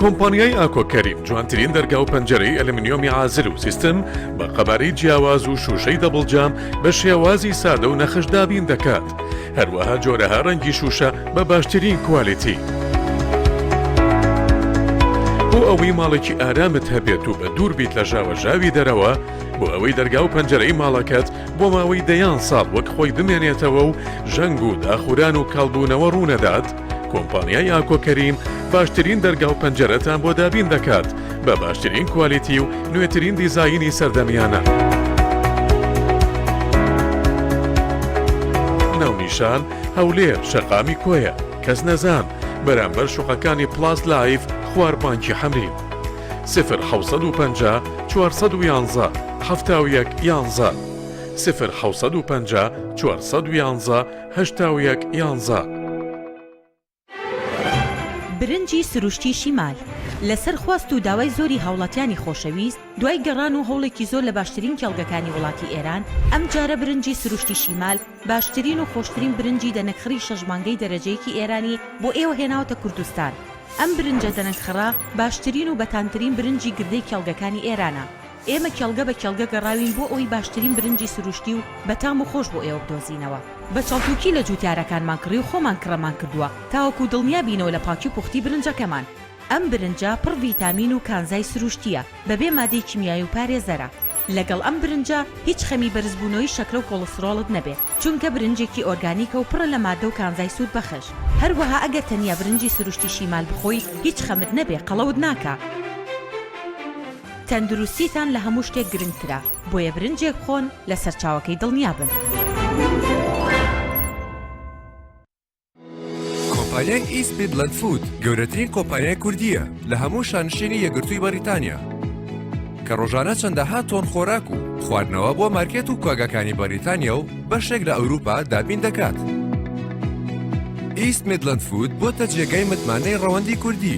کۆمپانیای ئاکۆ کەریم جوانترین دەرگا و پەنجەرەی ئەلمنیۆمی عازل و سیستم بە قەبارەی جیاواز و شوشەی double جام بە شێوازی سادە و نەخش دابین دەکات هەروەها جۆرەها ڕەنگی شوشە بە باشترین quality بۆ ئەوەی ماڵێکی ئارامت هەبێت و بە دوور بیت لە ژاوەژاوی دەرەوە بۆ ئەوەی دەرگا و پەنجەرەی ماڵەکەت بۆ ماوەی دەیان ساڵ وەک خۆی بمێنێتەوە و ژەنگ و داخوران و کاڵبوونەوە ڕوونەدات، کۆمپانیای ئاکۆ کەریم باشترین دەرگا و پەنجەرەتان بۆ دابین دەکات بە باشترین quality و نوێترین دیزاینی سەردەمیانە. ناونیشان، هەولێر، شەقامی کۆیە، کەسنەزان، بەرامبەر شوقەکانی پڵاس لایف، خوار بانکی حەمرین. 0750 411 71 11 0750 411 81 11. برنجی سروشتی شیمال، لەسەر خواست و داوای زۆری هاوڵاتیانی خۆشەویست، دوای گەڕان و هەوڵێکی زۆر لە باشترین کێڵگەکانی وڵاتی ئێران، ئەمجارە برنجی سروشتی شیمال باشترین و خۆشترین برنجی دەنەکخڕی شەش مانگەی دەرەجەیەکی ئێرانی بۆ ئێوە هێناوەتە کوردستان. ئەم برنجە دەنەکخڕە باشترین و بەتامترین برنجی گردەی کێڵگەکانی ئێرانە. ئێمە کێڵگە بە کێڵگە گەڕاوین بۆ ئەوەی باشترین برنجی سروشتی و بەتام و خۆش بۆ ئێوە بدۆزینەوە. بە چەڵتوکی لە جوتیارەکانمان کڕی و خۆمان کڕەمان کردووە تاوەکو دڵنیا بینەوە لە پاکی و پوختی برنجەکەمان. ئەم برنجە پڕ ڤیتامین و کانزای سروشتییە، بەبێ مادەی کیمیایی و پارێزەرە. لەگەڵ ئەم برنجە هیچ خەمی بەرزبوونەوەی شەکرە و کۆڵسترۆڵت نەبێ، چونکە برنجێکی ئۆرگانیکە و پڕە لە مادە و کانزای سوودبەخش. هەروەها ئەگەر تەنیا برنجی سروشتی شیمال بخۆی هیچ خەمت نەبێ قەڵەوت ناکا. تەندروستیتان لە هەموو شتێک گرنگترە، بۆیە برنجێک بخۆن لە سەرچاوەکەی دڵنیابن. کۆمپانیای ئیست میدلەند فود گەورەترین کۆمپانیای کوردییە لە هەموو شانشینی یەکگرتووی بەریتانیا کە ڕۆژانە چەندەها تۆن خۆراک و خواردنەوە بۆ مارکێت و کۆگاکانی بەریتانیا و بەشێک لە ئەوروپا دابین دەکات. ئیست میدلەند فود بۆتە جێگای متمانەی ڕەوەندی کوردی.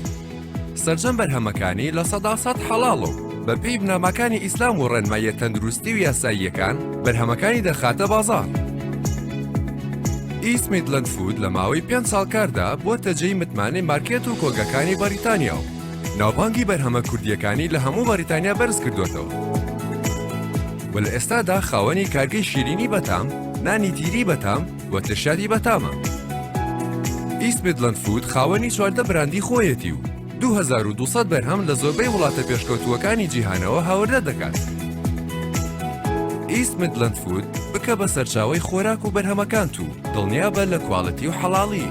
سەرجەم بەرهەمەکانی 100% حەڵاڵە و بەپێی بنەماکانی ئیسلام و ڕێنماییە تەندروستی و یاساییەکان بەرهەمەکانی دەخاتە بازاڕ. ئیست میدلەند فود لە ماوەی پێنج ساڵ کاردا بووەتە جێی متمانەی مارکێت و کۆگاکانی بەریتانیا و ناوبانگی بەرهەمە کوردییەکانی لە هەموو بەریتانیا بەرز کردووەتەوە و لە ئێستادا خاوەنی کارگەی شیرینی بەتام، نانی تیری بەتام و ترشاتی بەتامە. ئیست میدلەند فود خاوەنی 14 براندی خۆیەتی و 2200 بەرهەم لە زۆربەی وڵاتە پێشکەوتووەکانی جیهانەوە هاوردە دەکات. ئیست میدلەند فود بکە بە سەرچاوەی خۆراک و بەرهەمەکانت و دڵنیابە لە quality و حەڵاڵی.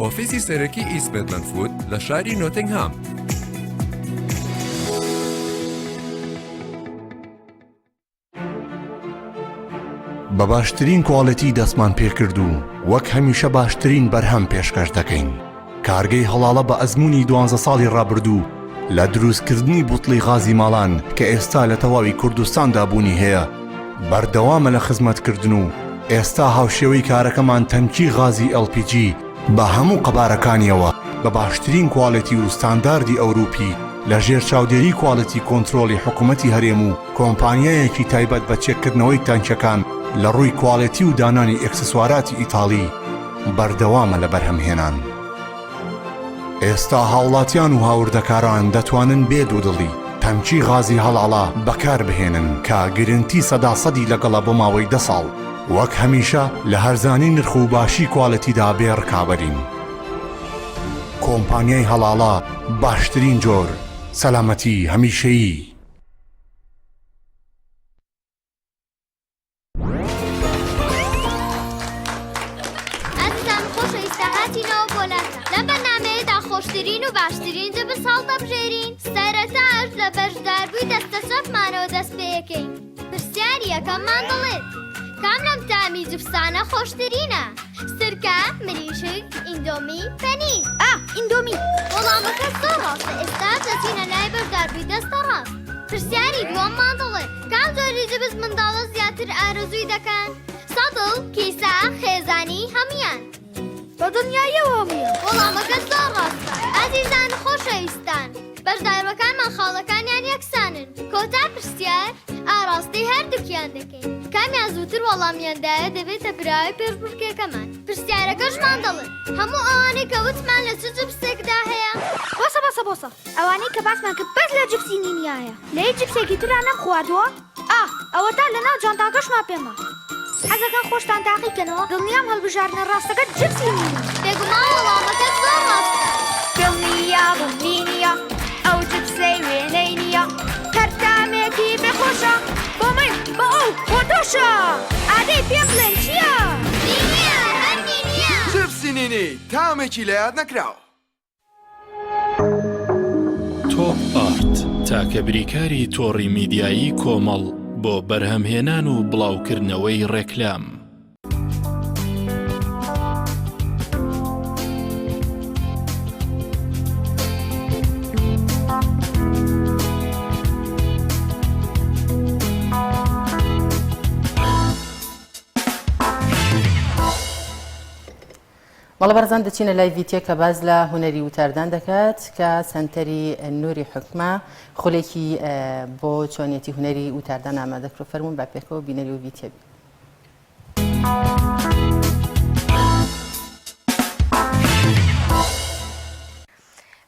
ئۆفیسی سەرەکی ئیست میدلەند فود لە شاری نۆتنگهام. بە باشترین quality دەستمان پێکرد و وەک هەمیشە باشترین بەرهەم پێشکەش دەکەین. کارگەی هەڵاڵە بە ئەزموونی دوانزە ساڵی ڕابردوو لە دروستکردنی بوتڵی غازی ماڵان کە ئێستا لە تەواوی کوردستاندا بوونی هەیە بەردەوامە لە خزمەتکردن و ئێستا هاوشێوەی کارەکەمان تەنکی غازی LPG بە هەموو قەبارەکانیەوە بە باشترین quality و ستانداردی ئەوروپی لە ژێر چاودێری quality control ی حکومەتی هەرێم و کۆمپانیایەکی تایبەت بە چێککردنەوەی تانکیەکان لە ڕووی quality و دانانی ئێکسسواراتی ئیتاڵی بەردەوامە لە بەرهەمهێنان. ئێستا هاوڵاتیان و هاوردەکاران دەتوانن بێ دوودڵی تەنکی غازی هەڵاڵە بەکاربهێنن کە گرنتی سەدا سەدی لەگەڵە بۆ ماوەی دە ساڵ. وەک هەمیشە لە هەرزانی نرخ و باشی quality دا بێ ڕکابەرین. کۆمپانیای هەڵاڵە باشترین جۆر، سەلامەتی هەمیشەیی. ئازیزان خۆشەویستە هاتینەوە بۆ لاتان لەم بەرنامەیەدا خۆشترین و باشترین جبس هەڵدەبژێرین سەرەتاش لە بەشداربووی دەستە چەپمانەوە دەست پێیەکەین پرسیاری یەکەممان دەڵێت کام لەم تامی جبسانە خۆشترینە سرکە مریشک ئیندۆمی پەنیر ئا ئیندۆمی وەڵامەکە زۆر ڕاستە ئێستا دەچینە لای بەشداربووی دەستە ڕاست پرسیاری دووەممان دەڵێت کام جۆری جبس منداڵە زیاتر ئارەزووی دەکەن؟ سەتڵ، کیسە، خێزانی، هەموویان. بە دڵنیاییەوە هەموویان. وەڵامەکە زۆر ڕاستە. ئازیزان و خۆشەویستان، بەشداربەکانمان خاڵەکانیان یەکسانن. کۆتا پرسیار ئاڕاستەی هەردووکیان دەکەین. کامیان زووتر وەڵامیان دایە دەبێتە براوەی پێشبڕکێکەمان. پرسیارەکەشمان دەڵێت، هەموو ئەوانەی کە وتمان لە چ جبسێکدا هەیە؟ بۆسە بۆسە بۆسە. ئەوانەی کە باسمان کرد بەس لە جپسی نینیا هەیە لە هیچ جپسێکی ترا نەمخواردووە ئا ئەوەتا لە ناو جانتاکەشما پێمە حەزەکەن خۆشتان تاقی کەنەوە دڵنیام هەڵبژاردنە ڕاستەکە جپسی نینی. بێگومان وەڵامەکە زۆر ڕاستە. دڵنیابم نینیە ئەو جپسەی وێنەی نییە هەر تامێکی بێ خۆشە بۆ من بۆ ئەو بۆ تۆشە ئادەی پێم بڵێن چییە؟ نینیە هەر نینیە. جپسی نینی تامێکی لەیاد نەکراو. تۆپ ئارت تاکە بریکاری تۆڕی میدیایی کۆمەڵ بۆ بەرهەمهێنان و بڵاوکردنەوەی ڕێکلام. بەڵێ بەڕێزان دەچینە لای ڤیتیە کە باس لە هونەری وتاردان دەکات کە سەنتەری نوری حکمە خولێکی بۆ چۆنیەتی هونەری وتاردان ئامادە کرد فەرموون با پێکەوە بینەری و ڤیتیە بین.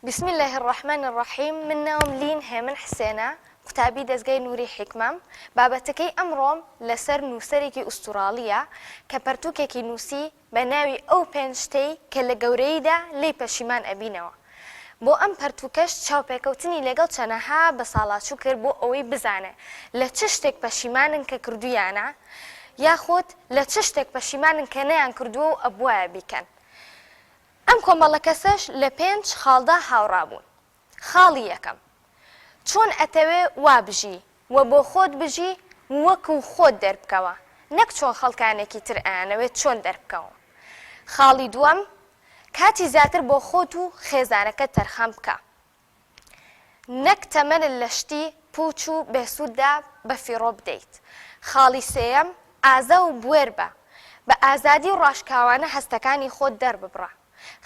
بسم اللە الرحمن الرحیم من ناوم لین هێمن حسێنە قوتابی دەزگای نوری حیکمەم بابەتەکەی ئەمڕۆم لەسەر نووسەرێکی ئوستوراڵییە کە پەرتووکێکی نووسی بە ناوی ئەو پێنج شتەی کە لە گەورەییدا لێی پەشیمان ئەبینەوە. بۆ ئەم پەرتووکەش چاوپێکەوتنی لەگەڵ چەنەها بەساڵاچوو کرد بۆ ئەوەی بزانێ لە چ شتێک پەشیمانن کە کردوویانە یاخود لە چ شتێک پەشیمانن کە نەیانکردووە و ئەبوایە بیکەن. ئەم کۆمەڵە کەسەش لە پێنج خاڵدا هاوڕا بوون. خاڵی یەکەم، چۆن ئەتەوێ وا بژی و بۆ خۆت بژی و وەکو خۆت دەربکەوە نەک چۆن خەڵکانێکی تر ئەیانەوێت چۆن دەربکەون. خاڵی دووەم، کاتی زیاتر بۆ خۆت و خێزانەکەت تەرخان بکە نەک تەمەنت لە شتی پوچ و بێسووددا بەفیڕۆ بدەیت. خاڵی سێیەم، ئازا و بوێر بە، بە ئازادی و ڕاشکاوانە هەستەکانی خۆت دەرببڕە.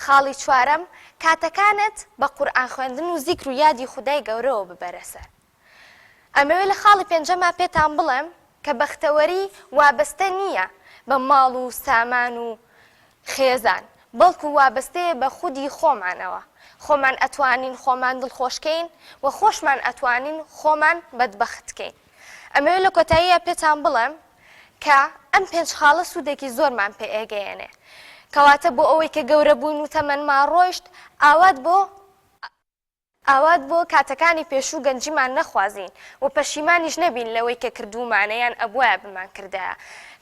خاڵی چوارەم، کاتەکانت بە قورئان خوێندن و زیکر و یادی خودای گەورەوە ببەرە سەر. ئەمەوێ لە خاڵی پێنجەما پێتان بڵێم کە بەختەوەری وابەستە نییە بە ماڵ و سامان و خێزان، بەڵکو وابەستەیە بە خودی خۆمانەوە. خۆمان ئەتوانین خۆمان دڵخۆشکەین و خۆشمان ئەتوانین خۆمان بەدبەخت کەین. ئەمەوێ لە کۆتاییا پێتان بڵێم کە ئەم پێنج خاڵە سوودێکی زۆرمان پێ ئەگەیەنێ. کەواتە بۆ ئەوەی کە گەورە بووین و تەمەنمان ڕۆیشت، ئاوات بۆ ئاوات بۆ کاتەکانی پێشوو گەنجیمان نەخوازین و پەشیمانیش نەبین لەوەی کە کردوومانە یان ئەبوایە بمانکردایە.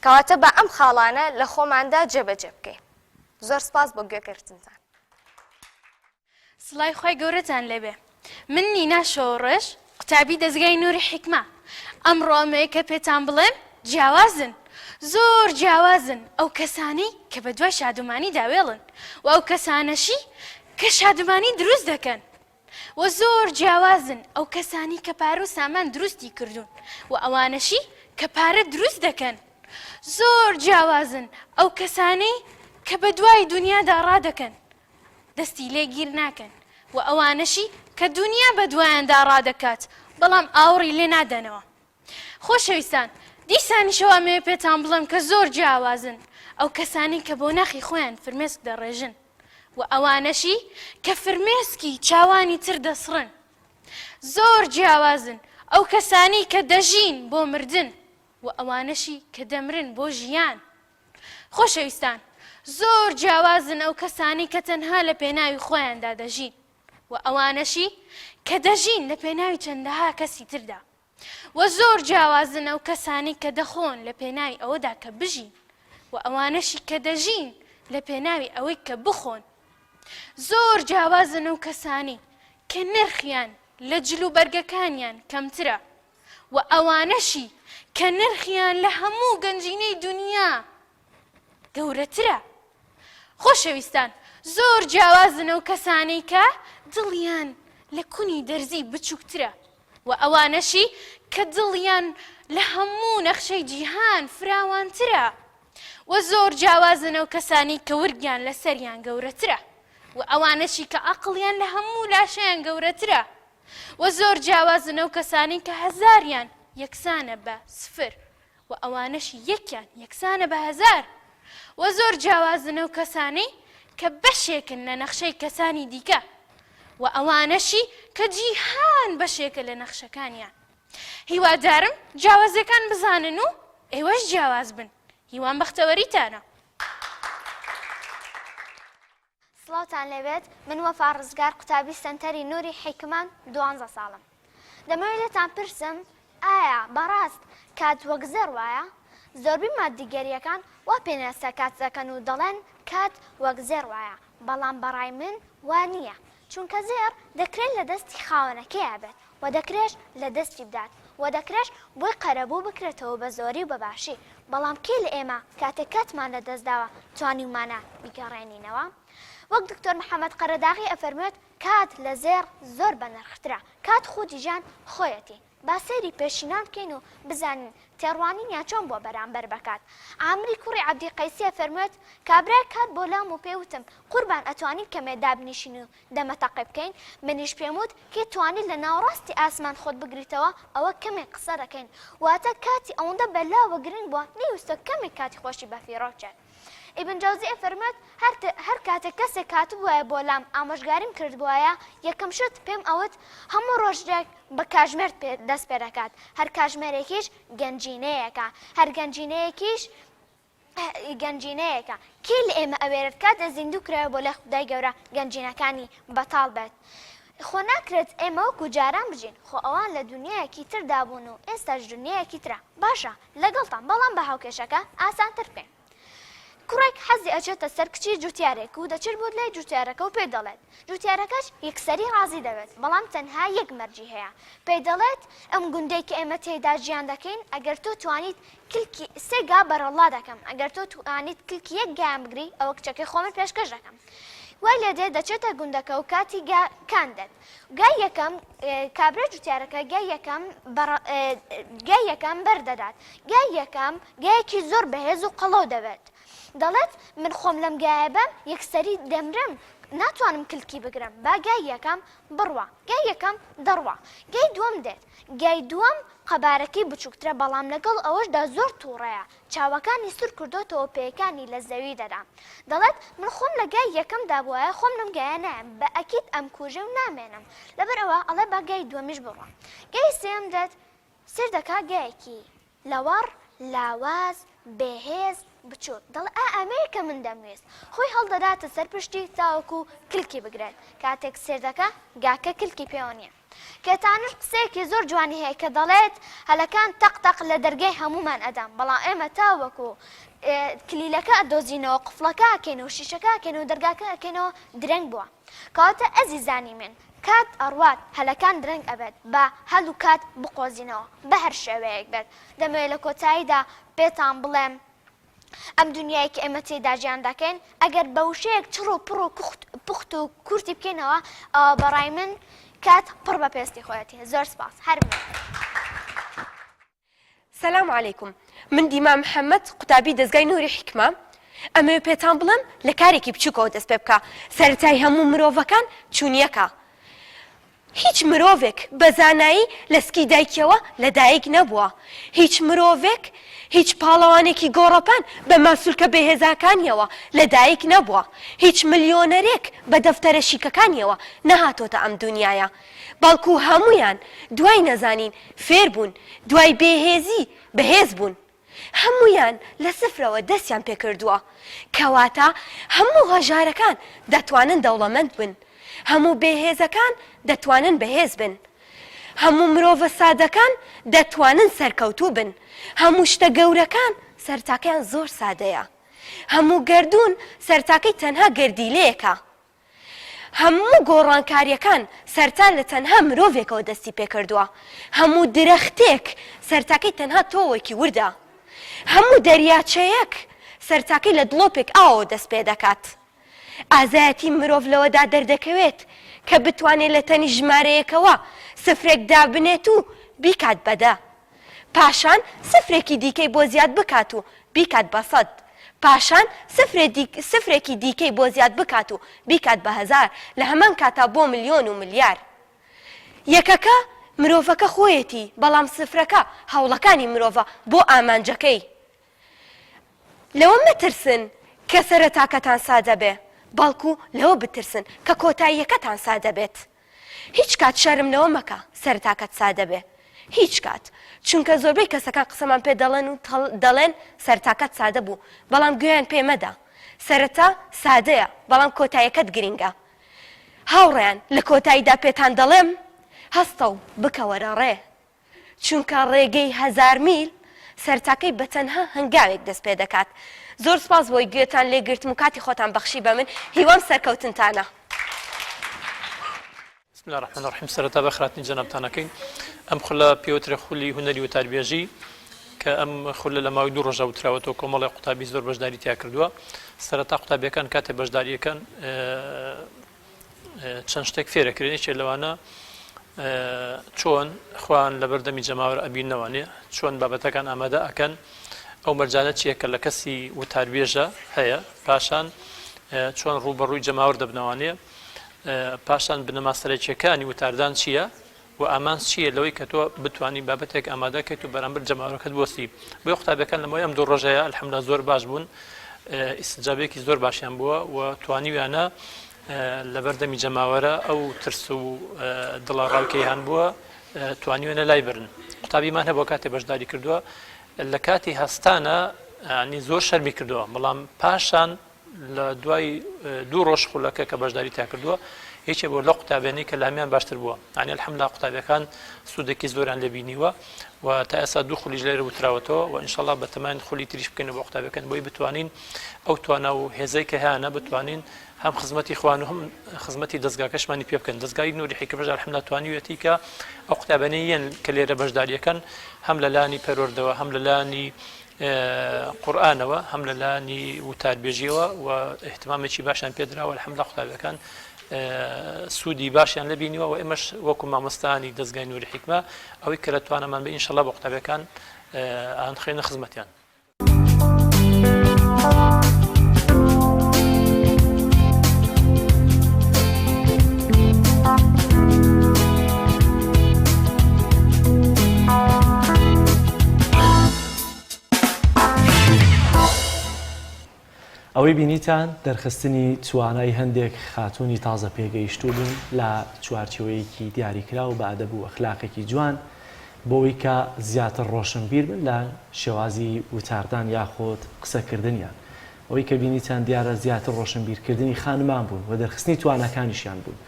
کەواتە با ئەم خاڵانە لە خۆماندا جێبەجێ بکەین. زۆر سپاس بۆ گوێگرتنتان. سڵای خوای گەورەتان لێبێ من نینا شۆڕش قوتابی دەزگای نوری حیکمە ئەمڕۆ ئەمەیە کە پێتان بڵێم جیاوازن زۆر جیاوازن ئەو کەسانەی کە بە دوای شادومانی داوێڵن و ئەو کەسانەشی کە شادومانی دروست دەکەن و زۆر جیاوازن ئەو کەسانی کە پارە و سامان دروستی کردوون و ئەوانەشی کە پارە دروست دەکەن زۆر جیاوازن ئەو کەسانەی کە بە دوای دنیادا ڕادەکەن دەستی لێ گیر ناکەن و ئەوانەشی کە دونیا بە دوایاندا ڕادەکات بەڵام ئاوڕی لێ نادەنەوە. خۆشەویستان دیسانیشەوە ئەمەوێ پێتان بڵێم کە زۆر جیاوازن ئەو کەسانەی کە بۆ ناخی خۆیان فرمێسک دەڕێژن و ئەوانەشی کە فرمێسکی چاوانی تر دەسڕن. زۆر جیاوازن ئەو کەسانەی کە دەژین بۆ مردن و ئەوانەشی کە دەمرن بۆ ژیان. خۆشەویستان زۆر جیاوازن ئەو کەسانەی کە تەنها لە پێناوی خۆیاندا دەژین و ئەوانەشی کە دەژین لە پێناوی چەندەها کەسی تردا و زۆر جیاوازن ئەو کەسانەی کە دەخۆن لە پێناوی ئەوەدا کە بژین و ئەوانەشی کە دەژین لە پێناوی ئەوەی کە بخۆن زۆر جیاوازن ئەو کەسانەی کە نرخیان لە جلوبەرگەکانیان کەمترە و ئەوانەشی کە نرخیان لە هەموو گەنجینەی دونیا گەورەترە. خۆشەویستان زۆر جیاوازن ئەو کەسانەی کە دڵیان لە کونی دەرزی بچووکترە و ئەوانەشی کە دڵیان لە هەموو نەخشەی جیهان فراوانترە و زۆر جیاوازن ئەو کەسانەی کە ورگیان لە سەریان گەورەترە و ئەوانەشی کە عەقڵیان لە هەموو لاشەیان گەورەترە. وە زۆر جیاوازن ئەو کەسانەی کە هەزاریان یەکسانە بە سفر وە ئەوانەشی یەکیان یەکسانە بە هەزار وە زۆر جیاوازن ئەو کەسانەی کە بەشێکن لە نەخشەی کەسانی دیکە وە ئەوانەشی کە جیهان بەشێکە لە نەخشەکانیان هیوادارم جیاوازیەکان بزانن و ئێوەش جیاواز بن هیوام بەختەوەریتانە. سڵاوتان لێبێت من وەفا ڕزگار قوتابی سەنتەری نوری حیکمەم دوانزە ساڵم دەمەوێت لێتان پرسم ئایا بەڕاست کات وەک زێڕ وایە؟ زۆربەی ماددیگەرییەکان وا پێناسە کات دەکەن و دەڵێن کات وەک زێڕ وایە بەڵام بەڕای من وا نییە چونکە زێڕ دەکرێت لە دەستی خاوەنەکەیا بێت و دەکرێش لە دەستی بدات و دەکرێش بۆی قەرەبوو بکرێتەوە بە زۆری و بە باشی، بەڵام کێ لە ئێمە کاتێک کاتمان لە دەست داوە توانیومانە بیگەڕێنینەوە؟ وەک دکتۆر محەمەد قەرەداغی ئەفەرموێت کات لە زێڕ زۆر بەنرخترە، کات خودی ژیان خۆیەتی. با سەیری پێشینان بکەین و بزانین تێڕوانینیان چۆن بووە بەرامبەر بە کات. عامری کوڕی عەبدی قەیسی ئەفەرموێت، کابرایەک هات بۆ لام و پێی وتم، قوربان ئەتوانین کەمێ دابنیشین و دەمەتەقێ بکەین، منیش پێم وت، کێ توانی لە ناوەڕاستی ئاسمان خۆت بگریتەوە، ئەوە کەمێک قسە دەکەین. واتە کاتی ئەوەندە بە لاوە گرنگ بووە، نەیوستووە کەمێک کاتی خۆشی بەفیڕۆ بچێت. ئیبن جەوزی ئەفەرموێت، هەر هەر کاتێک کەسێک هاتبووایە بۆ لام ئامۆژگاریم کردبووایە، یەکەم شت پێم ئەوت، هەموو ڕۆژێک بە کاژمێرت پێ دەست پێ دەکات، هەر کاژمێرێکیش گەنجینەیەکە، هەر گەنجینەیەکیش گەنجینەیەکە کێ لە ئێمە ئەوێرێت کاتێ زیندوو کرایەوە بۆ لای خودای گەورە گەنجینەکانی بەتاڵ بێت خۆ ناکرێت ئێمە وەکو جاران بژین خۆ ئەوان لە دونیایەکی تردا بوون و ئێستاش دونیایەکی ترە باشە لەگەڵتان بەڵام بە هاوکێشەکە ئاسانتر بکەین کوڕێک حەزی ئەچێتە سەر کچی جوتیارێک و دەچێت بۆ لای جوتیارەکە و پێی دەڵێت جوتیارەکەش یەکسەری ڕازی دەبێت بەڵام تەنها یەک مەرجی هەیە پێی دەڵێت ئەم گوندەی کە ئێمە تێیدا ژیان دەکەین ئەگەر تۆ توانیت کلکی سێ گا بەرەڵڵا دەکەم ئەگەر تۆ توانیت کلکی یەک گایان بگری ئەوە کچەکەی خۆمت پێشکەش دەکەم وای لێ دێ دەچێتە گوندەکە و کاتی گا کان دێت گای یەکەم کابرا جوتیارەکە گای یەکەم گای یەکەم بەردەدات گای یەکەم گایەکی زۆر بەهێز و قەڵەو دەبێت. دەڵێت من خۆم لەم گایە بەم یەکسەری دەمرم ناتوانم کلکی بگرم با گای یەکەم بڕوا. گای یەکەم دەڕوا. گای دووەم دێت. گای دووەم قەبارەکەی بچووکترە بەڵام لەگەڵ ئەوەشدا زۆر تووڕەیە. چاوەکانی سوور کردۆتەوە پێیەکانی لە زەوی دەدا. دەڵێت من خۆم لە گای یەکەم دابوایە خۆم لەم گایە نایەم بە ئەکید ئەمکوژێ و نامێنم. لەبەر ئەوە ئەڵێ با گای دووەمیش بڕوا. گای سێیەم دێت سەیر دەکا گایەکی لەوەڕ، لاواز، بێهێز، بچووک. دەڵێ ئا ئەمەیە کە من دەمویست. خۆی هەڵدەداتە سەر پشتی تاوەکو کلکی بگرێت. کاتێک سەیر دەکا گاکە کلکی پێوە نییە. کێتانش قسەیەکی زۆر جوانی هەیە کە دەڵێت هەلەکان تەق تەق لە دەرگای هەموومان ئەدەن بەڵام ئێمە تاوەکو کلیلەکە ئەدۆزینەوە قفڵەکە ئەکەینەوە شیشەکە ئەکەینەوە دەرگاکە ئەکەینەوە درەنگ بووە. کەواتە ئەزیزانی من کات ئەڕوات هەلەکان درەنگ ئەبێت با هەل و کات بقۆزینەوە بەهەر شێوەیەک بێت دەمەوێت لە کۆتاییدا پێتان بڵێم ئەم دنیای کە ئێمە تێیدا ژیان دەکەین ئەگەر بە وشەیەک چڕ و پڕ و پوخت و کورتی بکەینەوە ئەوە بەڕای من کات پڕ بە پێستی خۆیەتی زۆر سپاس هەر بمێنن. سلام علیکم من دیما محمد قوتابی دەزگای نوری حیکمە ئەمەوێ پێتان بڵێم لە کارێکی بچوکەوە دەست پێ بکە سەرەتای هەموو مرۆڤەکان چونیەکە هیچ مرۆڤێک بە زانایی لە سکی دایکیەوە لە دایک نەبووە هیچ مرۆڤێک هیچ پاڵەوانێکی گۆڕەپان بە ماسولکە بێهێزاکانیەوە لە دایک نەبووە هیچ ملیۆنەرێک بە دەفتەرە شیکەکانیەوە نەهاتۆتە ئەم دونیایە بەڵکو هەموویان دوای نەزانین فێر بوون، دوای بێهێزی بەهێز بوون. هەموویان لە سفرەوە دەستیان پێکردووە. کەواتە هەموو هەژارەکان دەتوانن دەوڵەمەند بن. هەموو بێهێزەکان دەتوانن بەهێز بن. هەموو مرۆڤە سادەکان دەتوانن سەرکەوتوو بن. هەموو شتە گەورەکان سەرتاکەیان زۆر سادەیە. هەموو گەردوون سەرتاکەی تەنها گەردیلەیەکە. هەموو گۆڕانکاریەکان سەرتا لە تەنها مرۆڤێکەوە دەستی پێکردووە، هەموو درەختێک سەرتاکەی تەنها تۆوێکی وردە، هەموو دەریاچەیەک سەرتاکەی لە دڵۆپێک ئاوەوە دەست پێدەکات. ئازایەتی مرۆڤ لەوەدا دەردەکەوێت کە بتوانێت لە تەنیشت ژمارەیەکەوە سفرێک دابنێت و بیکات بە دە. پاشان سفرێکی دیکەی بۆ زیاد بکات و بیکات بە سەد، پاشان سفرێکی دیکەی بۆ زیاد بکات و بیکات بە هەزار، لە هەمان کاتا بۆ ملیۆن و ملیار. یەکەکە مرۆڤەکە خۆیەتی، بەڵام سفرەکە هەوڵەکانی مرۆڤە بۆ ئامانجەکەی. لەوە مەترسن کە سەرەتاکەتان سادە بێ، بەڵکو لەوە بترسن کە کۆتاییەکەتان سادە بێت. هیچ کات شەرم لەوە مەکە سەرەتاکەت سادە بێ هیچ کات چونکە زۆربەی کەسەکان قسەمان پێ دەڵێن و دەڵێن سەرتاکەت سادە بوو بەڵام گوێیان پێ مەدە سەرەتا سادەیە بەڵام کۆتایەکەت گرینگە هاوڕێیان لە کۆتاییدا پێتان دەڵێم هەستە و بکەوەرە ڕێ چونکە ڕێگەی هەزار میل سەرتاکەی بە تەنها هەنگاوێک دەست پێ دەکات. زۆر سوپاس بۆی گوێتان لێ گرتم و کاتی خۆتان بەخشی بە من، هیوام سەرکەوتنتانە. بسم اللە الرحمن الرحیم سەرەتا بەخێرهاتنی جەنابتان ئەکەین ئەم خولە پێوترێ خولی هونەری وتاربێژی کە ئەم خولە لە ماوەی دوو ڕۆژە وتراوەتەوە کۆمەڵی قوتابی زۆر بەشداری تیا کردووە سەرەتا قوتابیەکان کاتێ بەشداریەکەن چەند شتێک فێرەکرێن یەکێ لەوانە چۆن خۆیان لەبەردەمی جەماوەر ئەبینەوانێ چۆن بابەتەکان ئامادە ئەکەن ئەو مەرجانە چییە کە لە کەسی وتاربێژە هەیە پاشان چۆن ڕووبەڕووی جەماوەر دەبنەوانێ پاشان بنەما سەرەکیەکانی وتاردان چییە و ئامانج چییە لەوەی کە تۆ بتوانی بابەتێک ئامادە کەیت و بەرامبەر جەماوەرەکەت بوەستی بۆیە قوتابیەکان لە ماوەی ئەم دوو ڕۆژەیە الحمدلله زۆر باش بوون ئیستجابەیەکی زۆر باشیان بووە و توانیویانە لەبەردەمی جەماوەرە ئەو ترس و دڵە ڕاوکەیان بووە توانیوێنە لای برن قوتابیمان هەبووە کاتێ بەشداری کردووە لە کاتی هەستانە ینی زۆر شەرمی کردووە بەڵام پاشان لە دوای دوو ڕۆژ خولەکە کە بەشداری تیا کردووە یەکێ بۆ لە قوتابیانی کە لامیان باشتر بووە یعنی الحمدلله قوتابیەکان سوودێکی زۆریان لێ بینیوە و تا ئێستا دوو خولیش لێرە وتراوەتەوە و ئینشاءاللە بەتەماین خولی تریش بکەین بۆ قوتابیەکان بۆی بتوانین ئەو توانا و هێزەی کە هەیانە بتوانین هەم خزمەتی خوان و هەم خزمەتی دەستگاکەشمانی پێ بکەن دەستگای نوری حیکمەش الحمدلله توانیویەتی کە ئەو قوتابیانەی کە لێرە بەشداریەکەن هەم لە لانی پەروەردەوە هەم لە لانی قورئانەوە هەم لە لانی وتاربێژیەوە و ئیهتمامێکی باشیان پێدراوە الحمدلله قوتابیەکان سوودی باشیان لێ بینیوە و ئێمەش وەکو مامۆستانی دەزگای نوری حیکمە ئەوەی کە لە توانامان بێ ئینشەڵا بۆ قوتابیەکان ئانخەینە خزمەتیان. ئەوەی بینیتان دەرخستنی توانای هەندێک خاتوونی تازە پێگەیشتوو بوون لە چوارچێوەیەکی دیاریکراو بە ئەدەب و ئەخلاقێکی جوان بۆوەی کە زیاتر ڕۆشنبیر بن لە شێوازی وتاردان یاخود قسەکردنیان. ئەوەی کە بینیتان دیارە زیاتر ڕۆشنبیرکردنی خانمان بوون و دەرخستنی تواناکانیشیان بوون.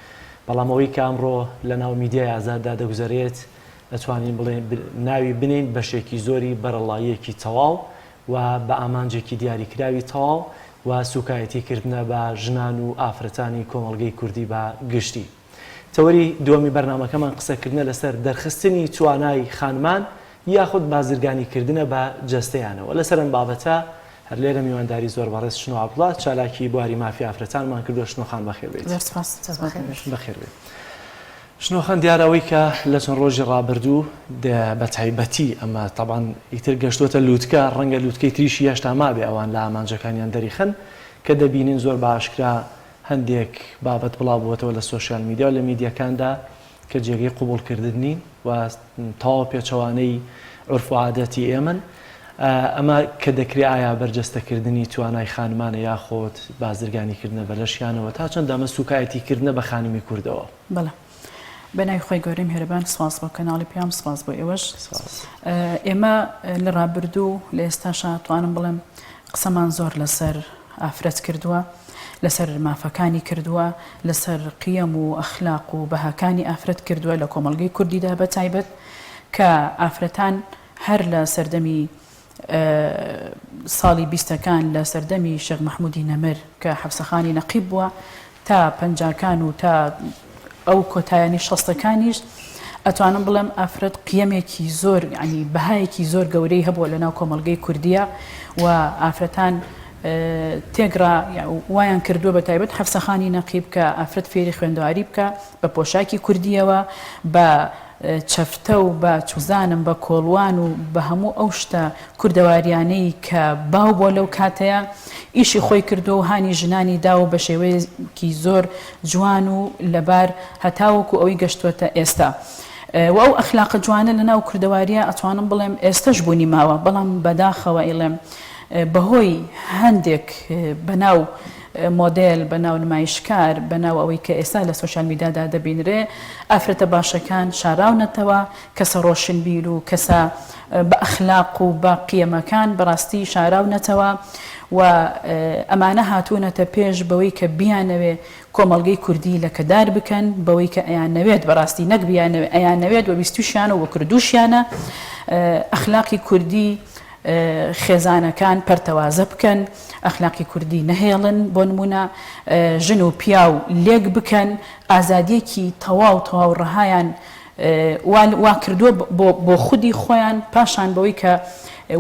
بەڵام ئەوەی کە ئەمڕۆ لەناو میدیای ئازاددا دەگوزەرێت ئەتوانین بڵێین ناوی بنێین بەشێکی زۆری بەرەڵاییەکی تەواو و بە ئامانجێکی دیاریکراوی تەواو و سوکایەتی کردنە بە ژنان و ئافرەتانی کۆمەڵگەی کوردی بە گشتی. تەوەری دووەمی بەرنامەکەمان قسەکردنە لەسەر دەرخستنی توانای خانمان یاخود بازرگانی کردنە بە جەستەیانەوە. لەسەر ئەم بابەتە هەر لێرە میوانداری زۆر بەڕێز شنۆ عەبدوڵا چالاکی بواری مافی ئافرەتانمان کردووە. شنۆ خان بەخێر بێیت. زۆر سوپاس. بەخێر بێی. شنۆ خان دیارە ئەوەی کە لە چەند ڕۆژی ڕابردوو بە تایبەتی ئەمە تەبعەن ئیتر گەشتووەتە لووتکە، ڕەنگە لووتکەی تریشی هێشتا مابێ ئەوان لە ئامانجەکانیان دەریخەن کە دەبینین زۆر بە ئاشکرا هەندێک بابەت بڵاو بووەتەوە لە سۆشیال میدیا و لە میدیاکاندا کە جێگەی قبوڵکردن نین و تەواو پێچەوانەی عورف و عادەتی ئێمەن. ئەمە کە دەکرێ ئایا بەرجەستەکردنی توانای خانمانە یاخود بازرگانیکردنە بە لەشیانەوە؟ تا چەند ئەمە سوکایەتیکردنە بە خانمی کوردەوە؟ بەڵێ. بە ناوی خوای گەورەی میهرەبان سپاس بۆ کەناڵی پەیام سپاس بۆ ئێوەش. ئێمە لە ڕابردوو لە ئێستاشا توانم بڵێم قسەمان زۆر لەسەر ئافرەت کردووە لەسەر مافەکانی کردووە لەسەر قیەم و ئەخلاق و بەهاکانی ئافرەت کردووە لە کۆمەڵگەی کوردیدا بە تایبەت کە ئافرەتان هەر لە سەردەمی ساڵی بیستەکان لە سەردەمی شێخ مەحمودی نەمر کە حەپسەخانی نەقیب بووە تا پەنجاکان و تا ئەو کۆتایانی شەستەکانیش ئەتوانم بڵێم ئافرەت قیەمێکی زۆر یعنی بەهایەکی زۆر گەورەی هەبووە لەناو کۆمەڵگەی کوردیە و ئافرەتان تێگڕا وایان کردووە بە تایبەت حەفسەخانی نەقیب کە ئافرەت فێری خوێندەواری بکە بە پۆشاکی کوردیەوە بە چەفتە و بە چوزانم بە کۆڵوان و بە هەموو ئەو شتە کوردەواریانەی کە باو بووە لەو کاتەیا ئیشی خۆی کردووە و هانی ژنانی داوە بە شێوەیەکی زۆر جوان و لەبار هەتاوەکو ئەوەی گەشتووەتە ئێستا و ئەو ئەخلاقە جوانە لە ناو کوردەواریا ئەتوانم بڵێم ئێستەش بوونی ماوە بەڵام بەداخەوە ئەیڵێم بەهۆی هەندێک بەناو مۆدێل، بەناو نمایشکار، بەناو ئەوەی کە ئێستا لە سۆشیال میدیادا دەبینرێ، ئافرەتە باشەکان شاراونەتەوە، کەسە ڕۆشنبیر و کەسە بە ئەخلاق و بە قیەمەکان بەڕاستی شاراونەتەوە و ئەمانە هاتوونەتە پێش بەوەی کە بیانەوێ کۆمەڵگەی کوردی لەکەدار بکەن بەوەی کە ئەیانەوێت بەڕاستی نەک بیانەوێ ئەیانەوێت و ویستوشیانە و کردوشیانە ئەخلاقی کوردی خێزانەکان پەرتەوازە بکەن، ئەخلاقی کوردی نەهێڵن، بۆ نموونە ژن و پیاو لێک بکەن، ئازادییەکی تەواو تەواو ڕەهایان وا وا کردووە بۆ بۆ خودی خۆیان، پاشان بەوەی کە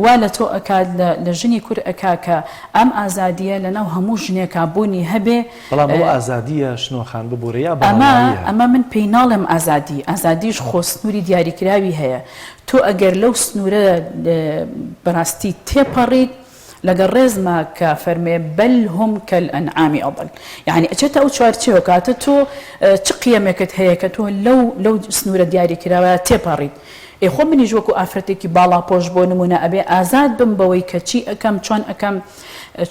وا لە تۆ ئەکات لە ژنی کورد ئەکا کە ئەم ئازادییە لەناو هەموو ژنێکا بوونی هەبێ. بەڵام ئەوە ئازادییە شنۆ خان ببورە یا ئەمە بەڕەڵاییە؟ ئەمە من پێی ناڵێم ئازادی، ئازادیش خۆ سنووری دیاریکراوی هەیە، تۆ ئەگەر لەو سنوورە بەڕاستی تێپەڕیت لەگەڵ ڕێزما کە فەرمێ بل هم کالانعام اضل یعنی ئەچێتە ئەو چوارچێوە کاتە تۆ چ قیەمێکت هەیە کە تۆ لەو لەو سنوورە دیاریکراوە تێپەڕیت ئێ خۆ منیش وەکو ئافرەتێکی باڵاپۆش بۆ نمونە ئەبێ ئازاد بم بەوەی کە چی ئەکەم چۆن ئەکەم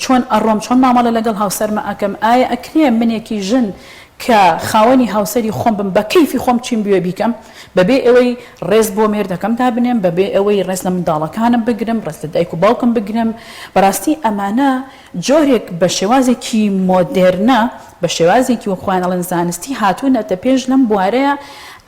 چۆن ئەڕۆم چۆن مامەڵە لەگەڵ هاوسەرمە ئەکەم ئایا ئەکرێ منێکی ژن کە خاوەنی هاوسەری خۆم بم بە کەیفی خۆم چیم بوێ بیکەم بەبێ ئەوەی ڕێز بۆ مێردەکەم دابنێم، بەبێ ئەوەی ڕێز لە منداڵەکانم بگرم، ڕێز لە دایک و باوکم بگرم، بەڕاستی ئەمانە جۆرێک بە شێوازێکی مۆدێرنە، بە شێوازێکی وەک خۆیان ئەڵێن زانستی هاتوونەتە پێش لەم بوارەیا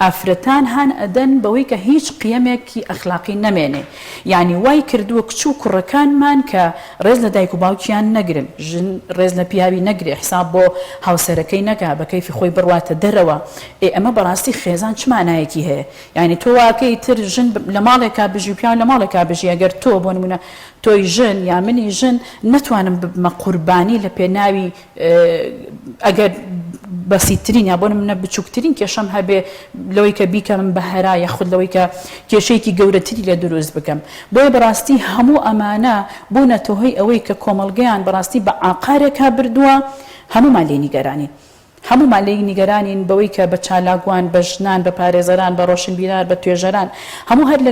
ئافرەتان هان ئەدەن بەوەی کە هیچ قیەمێکی ئەخلاقی نەمێنێ یانی وای کردووە کچ و کوڕەکانمان کە ڕێز لە دایک و باوکیان نەگرن ژن ڕێز لە پیاوی نەگرێ حساب بۆ هاوسەرەکەی نەکا بە کەیفی خۆی بڕواتە دەرەوە ئێ ئەمە بەڕاستی خێزان چ مانایەکی هەیە یانی تۆ واکەی تر ژن لە ماڵێکا بژی و پیاو لە ماڵێکا بژی ئەگەر تۆ بۆ نمونە تۆی ژن یا منی ژن نەتوانم ببمە قوربانی لە پێناوی ئەگەر بەسیترین یا بۆ نمونە بچووکترین کێشەم هەبێ لەوەی کە بیکەم بە هەرا یاخود لەوەی کە کێشەیەکی گەورەتری لێ دروست بکەم بۆیە بەڕاستی هەموو ئەمانە بوونەتە هۆی ئەوەی کە کۆمەڵگەیان بەڕاستی بە ئاقارێکا بردووە هەموومان لێ نیگەرانین. هەموومان لێی نیگەرانین بەوەی کە بە چالاکوان، بە ژنان، بە پارێزەران، بە ڕۆشنبیران، بە توێژەران، هەموو هەر لە